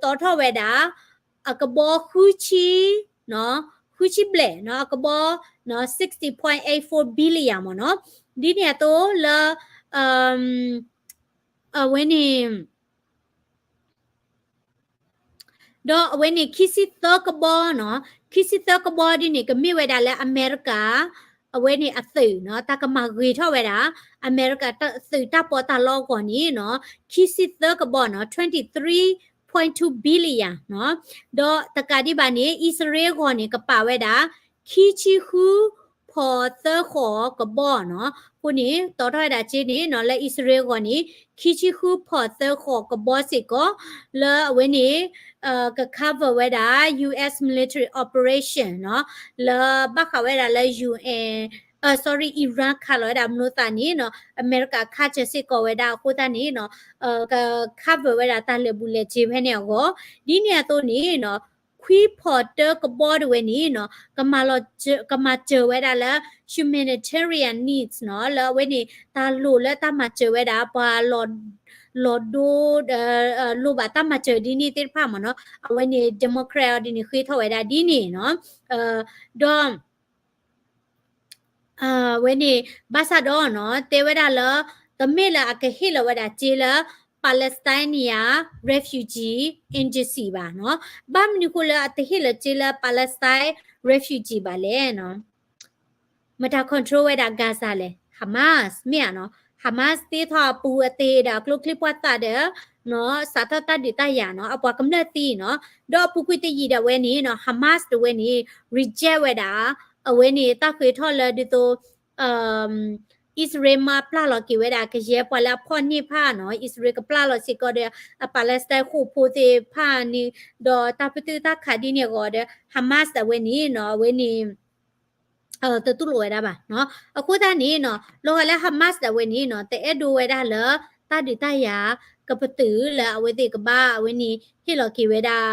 တီထီၣ်ဝဲဒၣ် အကဘီဃုဆံ ဃုဆံဘျဲၣ်နီၤ အကဘီ sixty point eight four billion မ့ၢ်နီၤ ဒ်န့ၣ်အသိးလၢ အဝဲန့ၣ် ဒီးအဝဲန့ၣ် ခံဆံသၢကဘီနီၤ ခံဆံသၢကဘီဒ်န့ၣ် ကမ့ၢ်ဝဲဒၣ်လၢအမဲရကၤ အဝဲန့ၣ်အသုးနီၤ တၢ်ကမၤဂ့ၤထီၣ်ဝဲဒၣ် အမဲရကၤသုးတၢ်ပီးတၢ်လီအဂီၢ်န့ၣ်နီၤ ခံဆံသၢကဘီနီၤ twenty three point two billion နီၤ ဒီးတကးဒံးဘၣ်န့ၣ် အံၣ်စရ့လးအဂီၢ်န့ၣ် ကပာ်ဝဲဒၣ် ခံဆံဃု ဖီၣ်သၢဃိးကဘီနီၤ အဃိန့ၣ် တီထီၣ်ဝဲဒၣ်က့န့ၣ်နီၤ လၢအံၣ်စရ့လးအဂီၢ်န့ၣ် ခံဆံဃု ဖီၣ်သၢဃိးကဘီစ့ၢ်ကီး လၢအဝဲန့ၣ် က cover ဝဲဒၣ် US military operation နီၤ လၢဘၣ်ဃးဝဲဒၣ်လၢ UN sorry Iran ခးလီၤဝဲဒၣ်မနိသးန့ၣ်နီၤ အမဲရကၤခးစၢၤစ့ၢ်ကီးဝဲဒၣ်အဃိသတးန့ၣ်နီၤ က cover ဝဲဒၣ်တၢ်လဲၤဘူးလဲၤစ့ၤဖဲန့ၣ်အဂီၢ် ဒ်န့ၣ်အသိးန့ၣ်နီၤ ခွံဖီၣ်တၢကဘီတဝဲန့ၣ်နီၤ ကမၤစၢၤဝဲဒၣ်လၢ humanitarian needs နီၤ လၢအဝဲန့ၣ် တၢ်လိၣ်လၢတၢ်မၤစၢၤဝဲဒၣ် ပှၤလီၤဒိ လိၣ်ဘၣ်တၢ်မၤစၢၤဒ်န့ၣ်သ့ၣ်တဖၣ်မ့ၢ်နီၤ အဝဲန့ၣ် Democrat အီၤဒ်န့ၣ် ဃ့ထီၣ်ဝဲဒၣ်ဒ်န့ၣ်နီၤ ဒီး ဝဲန့ၣ် ဘၣ်ဆၣ်ဒီးနီၤ တဲဝဲဒၣ်လၢ တမ့ၢ်လၢအကဟ့ၣ်လီၤဝဲဒၣ်စ့လၢ Palestinian Refugee Agency ဘၣ်နီၤ ဘၣ်မနုၤဃိလၢအတဟ့ၣ်လီၤစ့လၢ Palestine refugee ဘၣ်လဲၣ်နီၤ မတၤ control ဝဲဒၣ် Gaza လဲၣ် Hamas မ့ၢ်ဧါနီၤ Hamas သ့ထီၣ်အပူၤအသ့ဒီးအကျိချံပှၢ်သၣ်ဒီး စးထီၣ်တၢ်ဒုးတၢ်ယၤနီၤ အပှၤကမျၢၢ်သံနီၤ ဒီးအပူၤကွံာ်တယံာ်ဒၣ်ဝဲန့ၣ်နီၤ Hamas တဝဲန့ၣ် reject ဝဲဒၣ် အဝဲန့ၣ်တၢ်ဃ့ထီၣ်လၢဒ်သိး အံၣ်စရ့လးမၤပျၢ်လီၤ က့ၤဝဲဒၣ်ကယဲၢ်ပှၤလၢအဖီၣ်န့ၢ်ဖၣ်နီၤ အံၣ်စရ့လးကပျၢ်လီၤစ့ၢ်ကီးဒီး အ Palestine ဃိာ်ဖိသ့ၣ်တဖၣ်န့ၣ် ဒီးတၢ်ပတုာ်တၢ်ခးဒ်န့ၣ်အဂီၢ်ဒီး Hamas တဝဲန့ၣ်နီၤ အဝဲန့ၣ် တတူၢ်လိာ်ဝဲဒၣ်ဘၣ်နီၤ အဃိသတးန့ၣ်နီၤ လီၤဂာ်လၢ Hamas တဝဲန့ၣ်နီၤ တအဲၣ်ဒိးဝဲဒၣ်လၢ တၢ်ဒုးတၢ်ယၤ ကပတုာ်လၢအဝဲသ့ၣ်ကဘၣ် အဝဲန့ၣ် ဟ့ၣ်လီၤက့ၤဝဲဒၣ်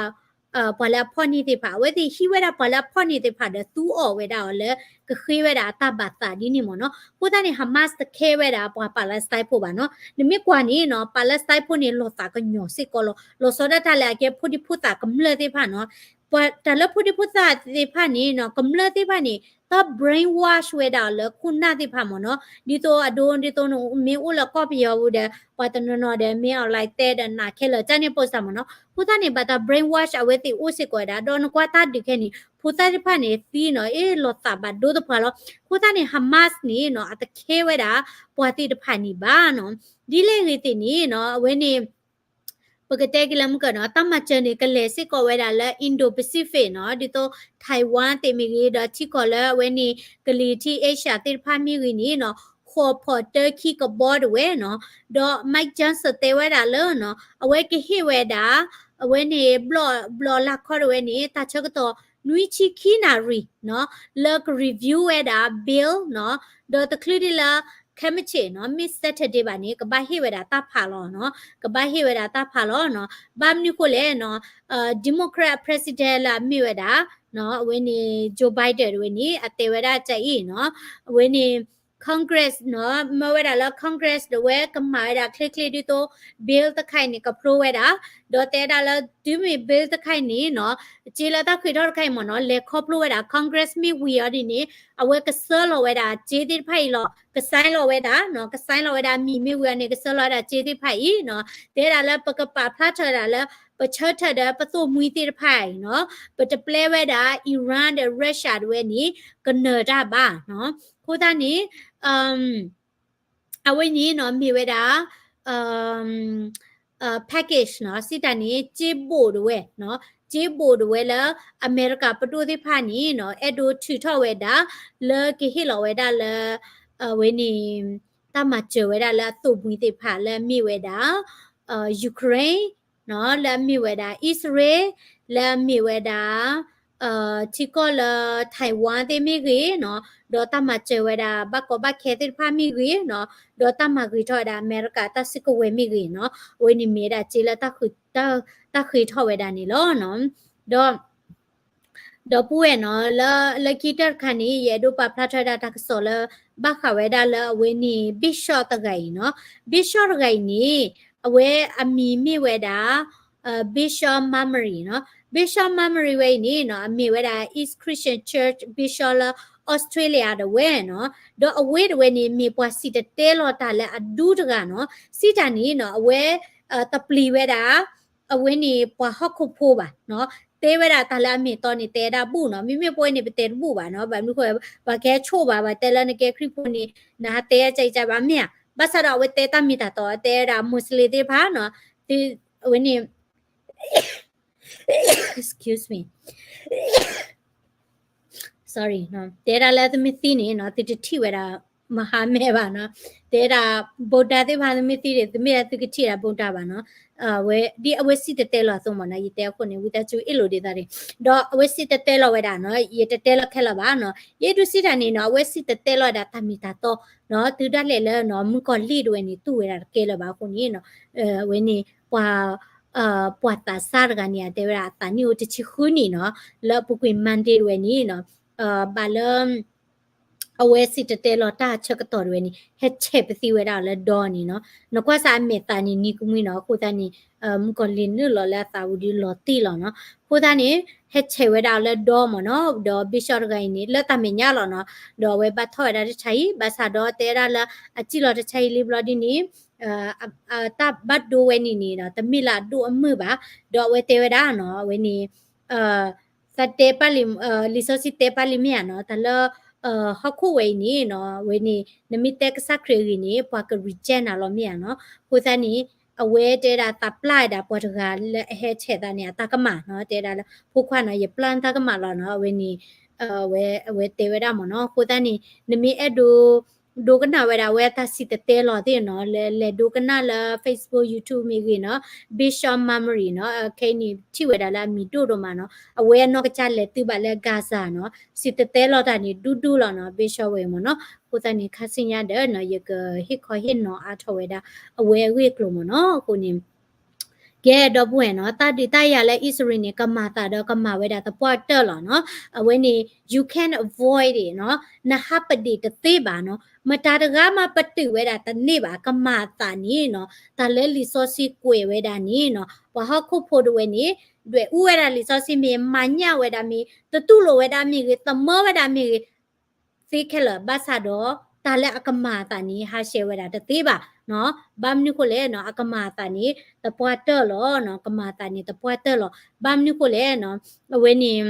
ပှၤလၢအဖီၣ်န့ၢ်သ့ၣ်တဖၣ် အဝဲသ့ၣ်ဟံးဝဲဒၣ်ပှၤလၢအဖီၣ်န့ၢ်သ့ၣ်တဖၣ်ဒီးသူအီၤဝဲဒၣ်အီၤလၢ ကဃ့ဝဲဒၣ်အတၢ်ဘၣ်သးဒ်န့ၣ်မ့ၢ်နီၤ အဃိသတးန့ၣ် Hamas တခဲဝဲဒၣ်ပှၤ Palestine ဖိဘၣ်နီၤ နမ့ၢ်ကွၢ်န့ၣ်နီၤ Palestine ဖိန့ၣ် လီၤသးကညီၤစ့ၢ်ကီးလီၤ လီၤဆီဒၣ်တၢ်လၢအကဲဖိဒံဖိသၣ်ကမျၢၢ်သ့ၣ်တဖၣ်နီၤ ပှၤတၢ်လၢဖိဒံဖိသၣ်သ့ၣ်တဖၣ်န့ၣ်နီၤ ကမျၢၢ်သ့ၣ်တဖၣ်န့ၣ် တၢ် brainwash ဝဲဒၣ်အီၤလၢခိၣ်နၢ်သ့ၣ်တဖၣ်မ့ၢ်နီၤ ဒ်သိးအဒိ ဒ်သိးမ့ၢ်အိၣ်လၢကီၢ်ပယီၤပူၤဒီး ပှၤတနီၤနီၤဒီး မ့ၢ်အီၤ like that ဒီးနာ်ခဲလၢာ် တၢ်န့ၣ် ပိစၢ်မ့ၢ်နီၤ အဃိသတးန့ၣ် ဘၣ်တၢ် brainwash အဝဲသ့ၣ်အိၣ်စ့ၢ်ကီးဝဲဒၣ် ဒီးနကွၢ်တၢ်ဒုးခဲန့ၣ် ဖိသၣ်သ့ၣ်တဖၣ်န့ၣ် သံနီၤ အ့ၣ် လီၤသးဘၣ်ဒိတပှၤလီၤ အဃိသတးန့ၣ် Hamas န့ၣ်နီၤ အတခဲဝဲဒၣ် ပှၤသ့ၣ်တဖၣ်န့ၣ်ဘၣ်နီၤ ဒ်လဲၣ်ဂ့ၤသ့ၣ်န့ၣ်နီၤ အဝဲန့ၣ် ပကတဲက့ၤလၢမုၢ်ကၢနီၤ တၢ်မၤစၢၤန့ၣ် ကလဲၤစ့ၢ်ကီးဝဲဒၣ်လၢ Indo-Pacific နီၤ ဒ်သိး Taiwan သ့ၣ်မ့ၢ်ဂ့ၤ ဒီးထံကီၢ်လၢအဝဲန့ၣ် ကလံၤထံး Asia သ့ၣ်တဖၣ်မ့ၢ်ဂ့ၤန့ၣ်နီၤ ဃိးဖီၣ်တၢခံကဘီတဝဲနီၤ ဒီး Mike Johnson တဲဝဲဒၣ်လၢနီၤ အဝဲကဟ့ၣ်ဝဲဒၣ် အဝဲန့ၣ် ဘျီၣ်လၢ်ခီတဝဲန့ၣ် တၢ်ဆၢကတီၢ် နွံဆံခံနၣ်ရံၣ်နီၤ လၢက review ဝဲဒၣ် bill နီၤ ဒီးတချုးဒ်လၢ ခဲမုၢ်ဆ့ၣ်နီၤ မ့ၢ် Saturday ဘၣ်န့ၣ် ကဘၣ်ဟ့ၣ်ဝဲဒၣ်တၢ်ဖးလီၤနီၤ ကဘၣ်ဟ့ၣ်ဝဲဒၣ်တၢ်ဖးလီၤနီၤ ဘၣ်မနုၤဃိလဲၣ်နီၤ Democrat president လၢအမ့ၢ်ဝဲဒၣ် အဝဲန့ၣ် Joe Biden တဝဲန့ၣ် အတဲဝဲဒၣ်ကအံၤနီၤ အဝဲန့ၣ် Congress နီၤ မၢဝဲဒၣ်လၢ Congress ဒၣ်ဝဲကမၤဝဲဒၣ်ချ့ချ့ဒ်သိး bill တခါအံၤန့ၣ် က approve ဝဲဒၣ်, ဒီးတဲဒၣ်လၢတုၤမ့ၢ် bill တခါအံၤန့ၣ်နီၤ စ့လၢတၢ်ဃ့ထီၣ်တခါအံၤမ့ၢ်နီၤ လဲၤခီဖျိဝဲဒၣ် Congress မ့ၢ်ဝံၤအီၤဒ်န့ၣ် အဝဲကဆှၢလီၤဝဲဒၣ်စ့သ့ၣ်တဖၣ်အံၤလီၤ. က sign လီၤဝဲဒၣ်နီၤ က sign လီၤဝဲဒၣ် မံၤမ့ၢ်ဝံၤအီၤန့ၣ် ကဆှၢလီၤဝဲဒၣ်စ့သ့ၣ်တဖၣ်အံၤနီၤ တဲဒၣ်လၢပကပာ်ဖျါထီၣ်ဒၣ်လၢ ပဆၢထၢၣ်ဒီးပသိၣ်မှံသ့ၣ်တဖၣ်အံၤနီၤ ပတပျဲဝဲဒၣ် Iran ဒီး Russia ဒၣ်ဝဲန့ၣ် ကနၢၤတၢ်ဘၣ်နီၤ. အဃိသတးန့ၣ် အဝဲန့ၣ်နီၤ မ့ၢ်ဝဲဒၣ် package နီၤ စံးတၢ်န့ၣ် စ့ဘိၣ်ဒၣ်ဝဲနီၤ စ့ဘိၣ်ဒၣ်ဝဲလၢ အမဲရကၤပဒိၣ်သ့ၣ်တဖၣ်န့ၣ်နီၤ အဲၣ်ဒိးထုးထီၣ်ဝဲဒၣ် လၢကဟ့ၣ်လီၤဝဲဒၣ်လၢ အဝဲန့ၣ် တၢ်မၤစၢၤဝဲဒၣ်လၢအသိၣ်မှံသ့ၣ်တဖၣ်လၢအမ့ၢ်ဝဲဒၣ် Ukraine နီၤ လၢအမ့ၢ်ဝဲဒၣ် အံၣ်စရ့လး လၢအမ့ၢ်ဝဲဒၣ် ထံကီၢ်လၢ Taiwan သ့ၣ်မ့ၢ်ဂ့ၤနီၤ ဒီးတၢ်မၤစၢၤဝဲဒၣ် ဘၣ်ကီဘၣ်ခဲသ့ၣ်တဖၣ်မ့ၢ်ဂ့ၤနီၤ ဒီးတၢ်မၤဂ့ၤထီၣ်ဝဲဒၣ်အမဲရကၤတၢ်စုကဝဲၤမ့ၢ်ဂ့ၤနီၤ အဝဲန့ၣ်မ့ၢ်ဝဲဒၣ်စ့လၢ တၢ်ဃ့ထီၣ်ဝဲဒၣ်န့ၣ်လီၤနီၤ. ဒီး ဒီပုၢ်ဝဲၢ်နီၤ လၢ လၢခံတၢၢ်တခါန့ၣ် ယအဲၣ်ဒိးပာ်ဖျါထီၣ်ဝဲဒၣ်တၢ်ကစီၣ်လၢ ဘၣ်ဃးဝဲဒၣ်လၢအဝဲန့ၣ် Bishop တဂၤအံၤနီၤ Bishop တဂၤအံၤန့ၣ် အဝဲအမံၤမ့ၢ်ဝဲဒၣ် Bishop Murmury နီၤ Bishop Murmury ဝဲအံၤန့ၣ်နီၤ အမ့ၢ်ဝဲဒၣ် East Christian Church Bishop လၢ Australia ဒၣ်ဝဲနီၤ ဒီးအဝဲဒၣ်ဝဲန့ၣ် မ့ၢ်ပှၤစံၣ်တဲၤတဲလီၤတၢ်လၢအဒူတဂၤနီၤ စံးတၢ်န့ၣ်နီၤ အဝဲ တပျံၤဝဲဒၣ် အဝဲန့ၣ်ပှၤဟီၣ်ခိၣ်ဖိဘၣ်နီၤ တဲဝဲဒၣ်တၢ်လၢအမ့ၢ်တီန့ၣ် တဲဒၣ်ဘူၣ်နီၤ မ့မ့ၢ်ပဝဲန့ၣ် ပတဲတဘူၣ်ဘၣ်နီၤ ဘၣ်မနုၤဃိ ပှၤကဟဲဆိၣ်ဘၣ် ပှၤတဲလၢနကဲခရံာ်ဖိန့ၣ် နဟးတဲအကကဘၣ်မ့ၢ်ဧါ ဘၣ်ဆၣ်ဒီးအဝဲတဲတၢ်မ့ၢ်တၢ်တီ တဲဝဲဒၣ် Muslim သ့ၣ်တဖၣ်နီၤ အဝဲန့ၣ် excuse me sorry တဲဒၣ်လၢသုမ့ၢ်သံန့ၣ်နီၤ သုတထံၣ်ဝဲဒၣ် မဟါမဲာ်ဘၣ်နီၤ တဲဒၣ် Buddha သ့ၣ်တဖၣ်သုမ့ၢ်သံန့ၣ် သုမ့ၢ်သုကထံၣ်ဒၣ် Buddha ဘၣ်နီၤ ဝဲဒ်အဝဲစံၣ်တဲၤတဲလီၤအသိးမ့ၢ်နီၤ ယတဲအဃိန့ၣ် ဝံသးစူၤအ့ၣ်လိာ်ဒ်သးန့ၣ် ဒီးအဝဲစံၣ်တဲၤတဲလီၤဝဲဒၣ်နီၤ ယတတဲလီၤခဲလၢာ်ဘၣ်နီၤ ယအဲၣ်ဒိးစံးတၢ်န့ၣ်နီၤ အဝဲစံၣ်တဲၤတဲလီၤဝဲဒၣ်တၢ်မ့ၢ်တၢ်တီနီၤ တုၤဒၣ်လဲာ်လၢနီၤ မုၣ်ကီၤလံၢ်ဒၣ်ဝဲန့ၣ် တူၢ်ဝဲဒၣ်တကဲလၢၤဘၣ်အဃိန့ၣ်နီၤ အဝဲန့ၣ် ပှၤ ပှၤသးစၢ်တဂၤန့ၣ် အတဲဝဲဒၣ်အသးနံၣ်အိၣ်တဆံဃုနံၣ်နီၤ လၢအပူၤကွံာ် Monday ဒၣ်ဝဲန့ၣ်နီၤ ဘၣ်လၢ အဝဲစံၣ်တဲၤတဲလီၤတၢ်ဆၢကတီၢ်ဒၣ်ဝဲန့ၣ် ဟဲဆဲးပသံဝဲဒၣ်အီၤလၢဒီန့ၣ်နီၤ နကွၢ်စ့ၢ်အမဲာ်သးန့ၣ် နံၤကမှံနီၤ အဃိသတးန့ၣ် မုၣ်ကီၤလံၢ်နုာ်လီၤလၢအသးဝံၤဒီးလီၤတံၢ်လီၤနီၤ အဃိသတးန့ၣ် ဟဲဆဲးဝဲဒၣ်အီၤလၢဒီမ့ၢ်နီၤ ဒီး Bishop တဂၤအံၤန့ၣ် လၢတၢ်မဲာ်ညါလီၤနီၤ ဒီးအဝဲဘၣ်ထီၣ်ဝဲဒၣ်တၢ်ဆါဟံၣ် ဘၣ်ဆၣ်ဒီးတဲဝဲဒၣ်လၢအစံၣ်လီၤတၢ်ဆါဟံၣ်လံဘျီဒ်န့ၣ် တၢ်ဘၣ်ဒိဝဲန့ၣ်န့ၣ်ဒီး တမ့ၢ်လၢအဒိၣ်အမုၢ်ဘၣ်, ဒီးအဝဲတဲဝဲဒၣ်နီၤ အဝဲန့ၣ် သးတဲပၢ်လံ, လံာ်စီဆှံတဲပၢ်လံမ့ၢ်ဧါနီၤ, တၢ်လၢ ဟီၣ်ခိၣ်ဝဲအံၤန့ၣ်နီၤ အဝဲန့ၣ် နမ့ၢ်တဲကစၢ်ခရံာ်အဂ့ၢ်န့ၣ် ပှၤက reject နၤလီၤမ့ၢ်ဧါနီၤ. အဃိသတးန့ၣ် အဝဲတဲဒၣ်သးပျၢ်ဝဲဒၣ်ပှၤတဂၤလၢအဟဲဆဲးသးန့ၣ် အတၢ်ကမၣ်နီၤ, တဲဒၣ်လၢ ဖိခွါနီၤ ယပျၢ်နတၢ်ကမၣ်လီၤနီၤ, အဝဲန့ၣ် အဝဲတဲဝဲဒၣ်မ့ၢ်နီၤ. အဃိသတးန့ၣ် နမ့ၢ်အဲၣ်ဒိး ဒိကနၣ်ဝဲဒၣ်အဝဲတၢ်စံၣ်တဲၤတဲလီၤသ့ၣ်နီၤ, လဲၤဒိကနၣ်လၢ Facebook YouTube မ့ၢ်ဂ့ၤနီၤ, Bishop Murmury နီၤ, ခဲအံၤန့ၣ် ထံၣ်ဝဲဒၣ်လၢအမံၤဒိၣ်ဒိၣ်မးနီၤ, အဝဲအနီၢ်ကစၢ်လဲၤတုၤဘၣ်လၢ Gaza နီၤ, စံၣ်တဲၤတဲလီၤတၢ်န့ၣ် ဒူဒူလီၤနီၤ, Bishop ဝဲမ့ၢ်နီၤ. အဃိသတးန့ၣ် ခါဆူညါဒီးနီၤ ယကဟ့ၣ်ခီဟ့ၣ်နီၤအါထီၣ်ဝဲဒၣ် အဝဲအဂ့ၢ်အကျိၤမ့ၢ်နီၤ. အဃိန့ၣ် ကဲ ဒီပုၢ်ဝဲၢ်နီၤ, တၢ်ဒုးတၢ်ယၤလၢအံၣ်စရ့လးန့ၣ် ကမၤသးဒီးကမၤဝဲဒၣ်သပှၢ်တၢၢ်လီၤနီၤ. အဝဲန့ၣ် you can't avoid it နီၤ, နဟးပဒ့ၣ်တသ့ဘၣ်နီၤ, မတၤတဂၤမးပတုာ်ဝဲဒၣ်တန့ၢ်ဘၣ်, ကမၤအသးန့ၣ်နီၤ, တၢ်လၢလံာ်စီဆှံကွဲးဝဲဒၣ်န့ၣ်နီၤ, ပှၤဟီၣ်ခိၣ်ဖိဒၣ်ဝဲန့ၣ် ဒွဲၣ်အူဝဲဒၣ်လံာ်စီဆှံမ့ၢ်ဂ့ၤ, မၤညၣ်ဝဲဒၣ်မ့ၢ်ဂ့ၤ, တတူၢ်လိာ်ဝဲဒၣ်မ့ၢ်ဂ့ၤ, သမၢဝဲဒၣ်မ့ၢ်ဂ့ၤ သ့ခဲလၢာ်, ဘၣ်ဆၣ်ဒီး တၢ်လၢအကမၤအသးန့ၣ် ဟးဆှဲးဝဲဒၣ်တသ့ဘၣ်နီၤ. ဘၣ်မနုၤဃိလဲၣ်နီၤ, အကမၤအသးန့ၣ် သပှၢ်တၢၢ်လီၤနီၤ, ကမၤအသးန့ၣ် သပှၢ်တၢၢ်လီၤ. ဘၣ်မနုၤဃိလဲၣ်နီၤ, အဝဲန့ၣ်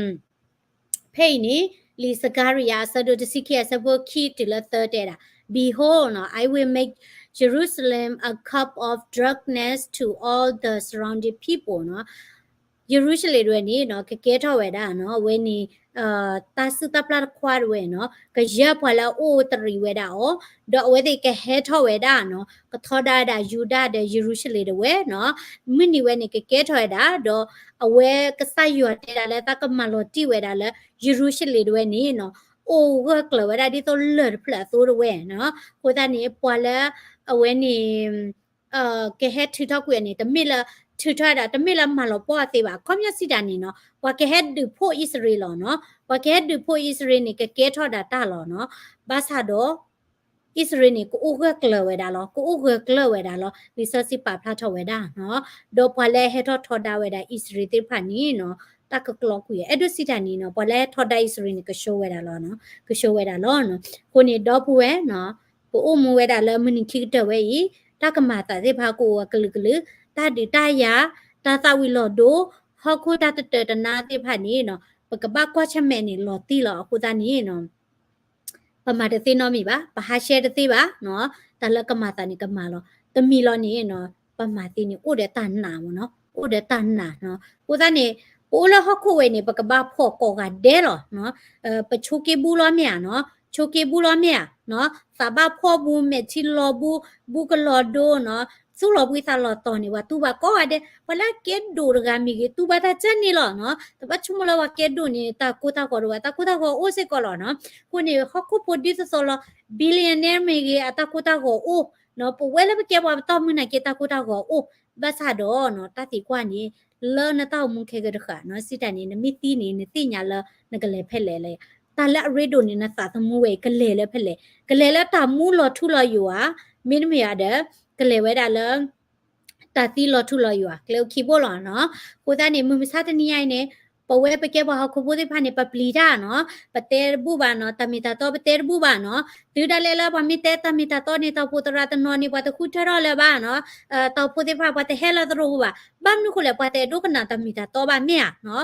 ဖဲအံၤန့ၣ် လံာ်စကၤရယၤ အဆၢဒိၣ်တဆံခံ အဆၢဖိခံတုၤလၢသၢတဲဒၣ်, Behold, နီၤ, I will make Jerusalem a cup of drunkenness to all the surrounding people နီၤ. ယရူၤၡလ့ၣ်ဒၣ်ဝဲန့ၣ်နီၤ ကကဲထီၣ်ဝဲဒၣ်နီၤ အဝဲန့ၣ် တၢ်စုၣ်တၢ်ပျၢ်တခွါဒၣ်ဝဲနီၤ ကယၢၢ်ပှၤလၢအအိၣ်တရံးဝဲဒၣ်အီၤ, ဒီးအဝဲသ့ၣ်ကဟဲထီၣ်ဝဲဒၣ်နီၤ ကထီဒါဝဲဒၣ်ယူဒၤဒီးယရူၤၡလ့ၣ်ဒၣ်ဝဲနီၤ မုၢ်နံၤဝဲန့ၣ် ကကဲထီၣ်ဝဲဒၣ် ဒီးအဝဲကစၢ်ယွၤတဲဒၣ်လၢတၢ်ကမၤလီၤတံၢ်ဝဲဒၣ်လၢ ယရူၤၡလ့ၣ်ဒၣ်ဝဲန့ၣ်နီၤ အိၣ်ဂၢၢ်ကျၢၤဝဲဒၣ်ဒ်သိးလၢၢ်တဖျၢၣ်အသိးဒၣ်ဝဲနီၤ. အဃိသတးန့ၣ် ပှၤလၢ အဝဲန့ၣ် ကဟဲထုးထီၣ်ကွံာ်အီၤန့ၣ် တမ့ၢ်လၢ ထုးထီၣ်ဝဲဒၣ် တမ့ၢ်လၢမၤလီၤပှီၢ်သ့ဘၣ်. အခီပညီစံးတၢ်န့ၣ်နီၤ ပှၤကဟဲဒုးဖှိၣ်အံၣ်စရ့လးလီၤနီၤ. ပှၤကဟဲဒုးဖှိၣ်အံၣ်စရ့လးန့ၣ် ကကဲထီၣ်ဒၣ်တၢ်လီၤနီၤ. ဘၣ်ဆၣ်ဒီး အံၣ်စရ့လးန့ၣ် ကအိၣ်ဂၢၢ်ကျၢၤဝဲဒၣ်လီၤ, ကအိၣ်ဂၢၢ်ကျၢၤဝဲဒၣ်လီၤ. လံာ်စီဆှံပာ်ဖျါထီၣ်ဝဲဒၣ်နီၤ, ဒီးပှၤလၢဟဲထီၣ်ထီဒါဝဲဒၣ်အံၣ်စရ့လးသ့ၣ်တဖၣ်န့ၣ်နီၤ, တၢ်ကကျီကွံာ် အဲၣ်ဒိးစံးတၢ်န့ၣ်နီၤ, ပှၤလၢဟဲထီဒါအံၣ်စရ့လးန့ၣ် ကဆှၢဝဲဒၣ်လီၤ, ကဆှၢဝဲဒၣ်လီၤ. အဃိန့ၣ် ဒီပုၢ်ဝဲၢ်နီၤ, ပအိၣ်မူဝဲဒၣ်လၢမုၢ်နံၤခံကတၢၢ်ဝဲအံၤ, တၢ်ကမၤသးသ့ၣ်တဖၣ်ကအိၣ်အကလုာ်ကလုာ်, တၢ်ဒုးတၢ်ယၤ, တၢ်သၣ်ဝံၤလီၤဒိ, ဟီၣ်ခိၣ်တၢ်တတၢာ်တနါသ့ၣ်တဖၣ်န့ၣ်နီၤ, ပကဘၣ်ကွၢ်ဆၢၣ်မဲာ်န့ၣ်လီၤတံၢ်လီၤ. အဃိသတးန့ၣ်နီၤ ပမၤတသ့နီတမံၤဘၣ်, ပဟးရှဲတသ့ဘၣ်နီၤ, တၢ်လၢကမၤသးန့ၣ်ကမၤလီၤ. တမံၤလီၤန့ၣ်နီၤ, ပမၤသ့န့ၣ် အိၣ်ဒီးတၢ်နာ်မ့ၢ်နီၤ, အိၣ်ဒီးတၢ်နာ်နီၤ. အဃိသတးန့ၣ် ပအိၣ်လၢဟီၣ်ခိၣ်ဝဲန့ၣ် ပကဘၣ်ဖှီၣ်ကိးဂၤဒဲးလီၤ. ပဆိးက့ဘူးလီၤမ့ၢ်ဧါနီၤ, ဆိးက့ဘူးလီၤမ့ၢ်ဧါနီၤ, သးဘၣ်ဖှီၣ်ဘူး, မဲာ်ထံလီၤဘူး, ဘူးကလီၤဒိနီၤ, သူၣ်လီၤဘှံးသးလီၤတီၤန့ၣ် ပှၤတူၢ်ဘၣ်ကိးဂၤဒဲး, ပှၤလၢအကဲဒိၣ်တဂၤမ့ၢ်ဂ့ၤ တူၢ်ဘၣ်တၢ်ကၢန့ၣ်လီၤနီၤ. တဘၣ်ဆိကမိၣ်လၢပှၤကဲဒိၣ်န့ၣ် တၢ်ကိၢ်တၢ်ဂီၤတအိၣ်ဘၣ်, တၢ်ကိၢ်တၢ်ဂီၤအိၣ်စ့ၢ်ကီးလီၤနီၤ. အဃိန့ၣ် ဟီၣ်ခိၣ်ဖိဒ်သိးသိးလီၤ, billionaire မ့ၢ်ဂ့ၤ အတၢ်ကိၢ်တၢ်ဂီၤအိၣ်နီၤ, ပဝဲလၢပကဲပှၤပတီၢ်မုၢ်နၤက့ တၢ်ကိၢ်တၢ်ဂီၤအိၣ်, ဘၣ်ဆၣ်ဒီးနီၤ တၢ်သံကွၢ်န့ၣ် လၢနတၢ်အိၣ်မူခဲကတဃၣ်နီၤ, စံးတၢ်န့ၣ် နမ့ၢ်သံန့ၣ် နသ့ၣ်ညါလၢနကလဲၤဖဲလဲၣ်လဲၣ်, တၢ်လၢအရ့ဒိၣ်န့ၣ် နသးသမူဝဲအံၤ ကလဲၤလၢဖဲလဲၣ်, ကလဲၤလၢတၢ်မူလီၤထူလီၤယိာ်ဧါ, မ့တမ့ၢ်ဧါဒီး ကလဲၤဝဲဒၣ်လၢ တၢ်သံလီၤထူလီၤယိာ်ဧါ, ကျဲအိၣ်ခံဘိလီၤနီၤ. အဃိသတးန့ၣ် မုၢ်မဆါတနံၤညါအံၤန့ၣ် ပဝဲပကဲပှၤဟီၣ်ခိၣ်ဖိသ့ၣ်တဖၣ်န့ၣ် ပပျံၤတၢ်နီၤ, ပတဲတဘူၣ်ဘၣ်နီၤ, တၢ်မ့ၢ်တၢ်တီပတဲတဘူၣ်ဘၣ်နီၤ. တုၤဒၣ်လဲာ်လၢပှၤမ့ၢ်တဲတၢ်မ့ၢ်တၢ်တီန့ၣ် တၢ်အိၣ်ဖှိၣ်သရၣ်တနီၤန့ၣ် ပှၤတဃုထၢထီၣ်လၢၤဘၣ်နီၤ, တၢ်အိၣ်ဖှိၣ်သ့ၣ်တဖၣ် ပှၤတဟဲလၢသရိာ်ပူၤဘၣ်. ဘၣ်မနုၤဃိလဲၣ် ပှၤတအဲၣ်ဒိးကနၣ်တၢ်မ့ၢ်တၢ်တီဘၣ်မ့ၢ်ဧါနီၤ.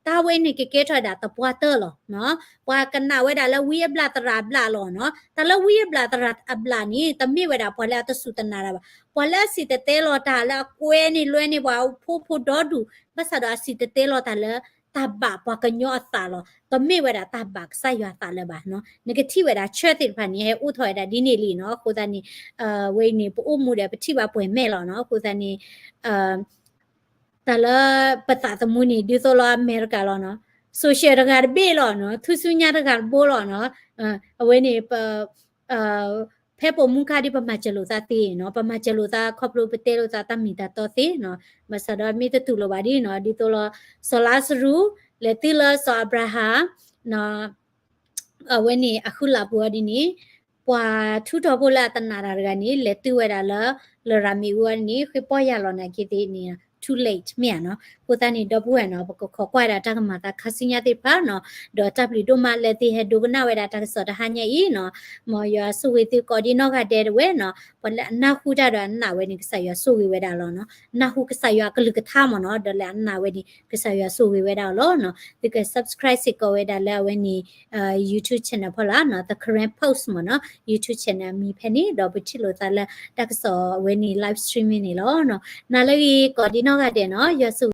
တၢ်ဝဲအံၤန့ၣ်ကကဲထီၣ်ဝဲဒၣ်သပှၢ်တၢၢ်လီၤနီၤ. ပှၤကနၣ်ဝဲဒၣ်လၢဝံအဘျၣ်သရၣ်အဘျၣ်လီၤနီၤ. တၢ်လၢဝံအဘျၣ်သရၣ်အဘျၣ်န့ၣ် တမ့ၢ်ဝဲဒၣ်ပှၤလၢအတစူၢ်တနာ်တၢ်ဘၣ်. ပှၤလၢအစံၣ်တဲၤတဲလီၤတၢ်လၢအကွဲန့ၢ်လွဲန့ၢ်ပှၤဖိဖိဒီဒူၣ်, ဘၣ်ဆၣ်ဒီးအစံၣ်တဲၤတဲလီၤတၢ်လၢ တၢ်ဘၣ်ပှၤကညီအသးလီၤ. တမ့ၢ်ဝဲဒၣ်တၢ်ဘၣ်ကစၢ်ယွၤအသးလၢၤဘၣ်နီၤ. နကထံၣ်ဝဲဒၣ် church သ့ၣ်တဖၣ်န့ၣ် ဟဲအိၣ်ထီၣ်ဝဲဒၣ်ဒ်န့ၣ်လံနီၤ. အဃိသတးန့ၣ် ဝဲအံၤန့ၣ် ပအိၣ်မူဒီးပထံၣ်ဘၣ်ပှဲၤမဲာ်လီၤနီၤ. အဃိသတးန့ၣ် တၢ်လၢပသးသမူန့ၣ် ဒ်သိးလၢအမဲရကၤလီၤနီၤ, social တဂၤတဘ့ၣ်လီၤနီၤ, ထူၣ်စုညါတဂၤတဘိလီၤနီၤ. အဝဲန့ၣ် ပ ဖဲပိာ်မုၣ်ခါဒ်ပမၤစၢၤလိာ်သးသ့နီၤ, ပမၤစၢၤလိာ်သးခီဖျိပတဲလိာ်သးတၢ်မ့ၢ်တၢ်တီသ့နီၤ. ဘၣ်ဆၣ်ဒီးမ့ၢ်တတူၢ်လိာ်ဘၣ်ဒ်နီၤ, ဒ်သိးလီၤ စီၤလါစရူး လဲၤတုၤလၢစီၤအၤဘြၤဟၣ် အဝဲန့ၣ်အဃုလၢ်ပူၤအီၤဒ်န့ၣ်, ပှၤထူးထီၣ်ဖိလၢအတနာ်တၢ်တဂၤန့ၣ် လဲၤတုၤဝဲဒၣ်လၢ လရာ်မ့ၣ်အူအီၤဒ်န့ၣ် ဃ့ပီၢ်ယၢ်လီၤနာ်က့သ့ၣ်န့ၣ် too late မ့ၢ်ဧါနီၤ. အဃိသတးန့ၣ် ဒီပုၢ်ဝဲၢ်နီၤ ပကခိးကွၢ်ဒၣ်တၢ်ကမၤသးခါဆူညါသ့ၣ်တဖၣ်နီၤ, ဒီးတၢ်ဘျုးဒိၣ်မးလၢသုဟဲဒိကနၣ်ဝဲဒၣ်တၢ်ကစီၣ်တဟါညါအံၤနီၤ, မ်ယွၤဆိၣ်ဂ့ၤသုကိးဒံနီၢ်ဂၤဒဲးတဝဲနီၤ, ပှၤလၢအနၢ်ဟူတၢ်ဒီးအနာ်ဝဲန့ၣ် ကစၢ်ယွၤဆိၣ်ဂ့ၤဝဲဒၣ်လီၤနီၤ. နၢ်ဟူကစၢ်ယွၤအကလုၢ်ကထါမ့ၢ်နီၤ, ဒီးလၢအနာ်ဝဲန့ၣ် ကစၢ်ယွၤဆိၣ်ဂ့ၤဝဲဒၣ်အီၤလီၤနီၤ. သုက subscribe စ့ၢ်ကီးဝဲဒၣ်လၢအဝဲန့ၣ် YouTube channel ဖီလာ်နီၤ, The Karen Post မ့ၢ်နီၤ, YouTube channel အမံၤဖဲန့ၣ်, ဒီးပထံၣ်လိာ်သးလၢတၢ်ကစီၣ်အဝဲန့ၣ် live streaming န့ၣ်လီၤနီၤ. နၤလၢဂ့ၤကိးဒံနီၢ်ဂၤဒဲးနီၤ, ယွၤဆိၣ်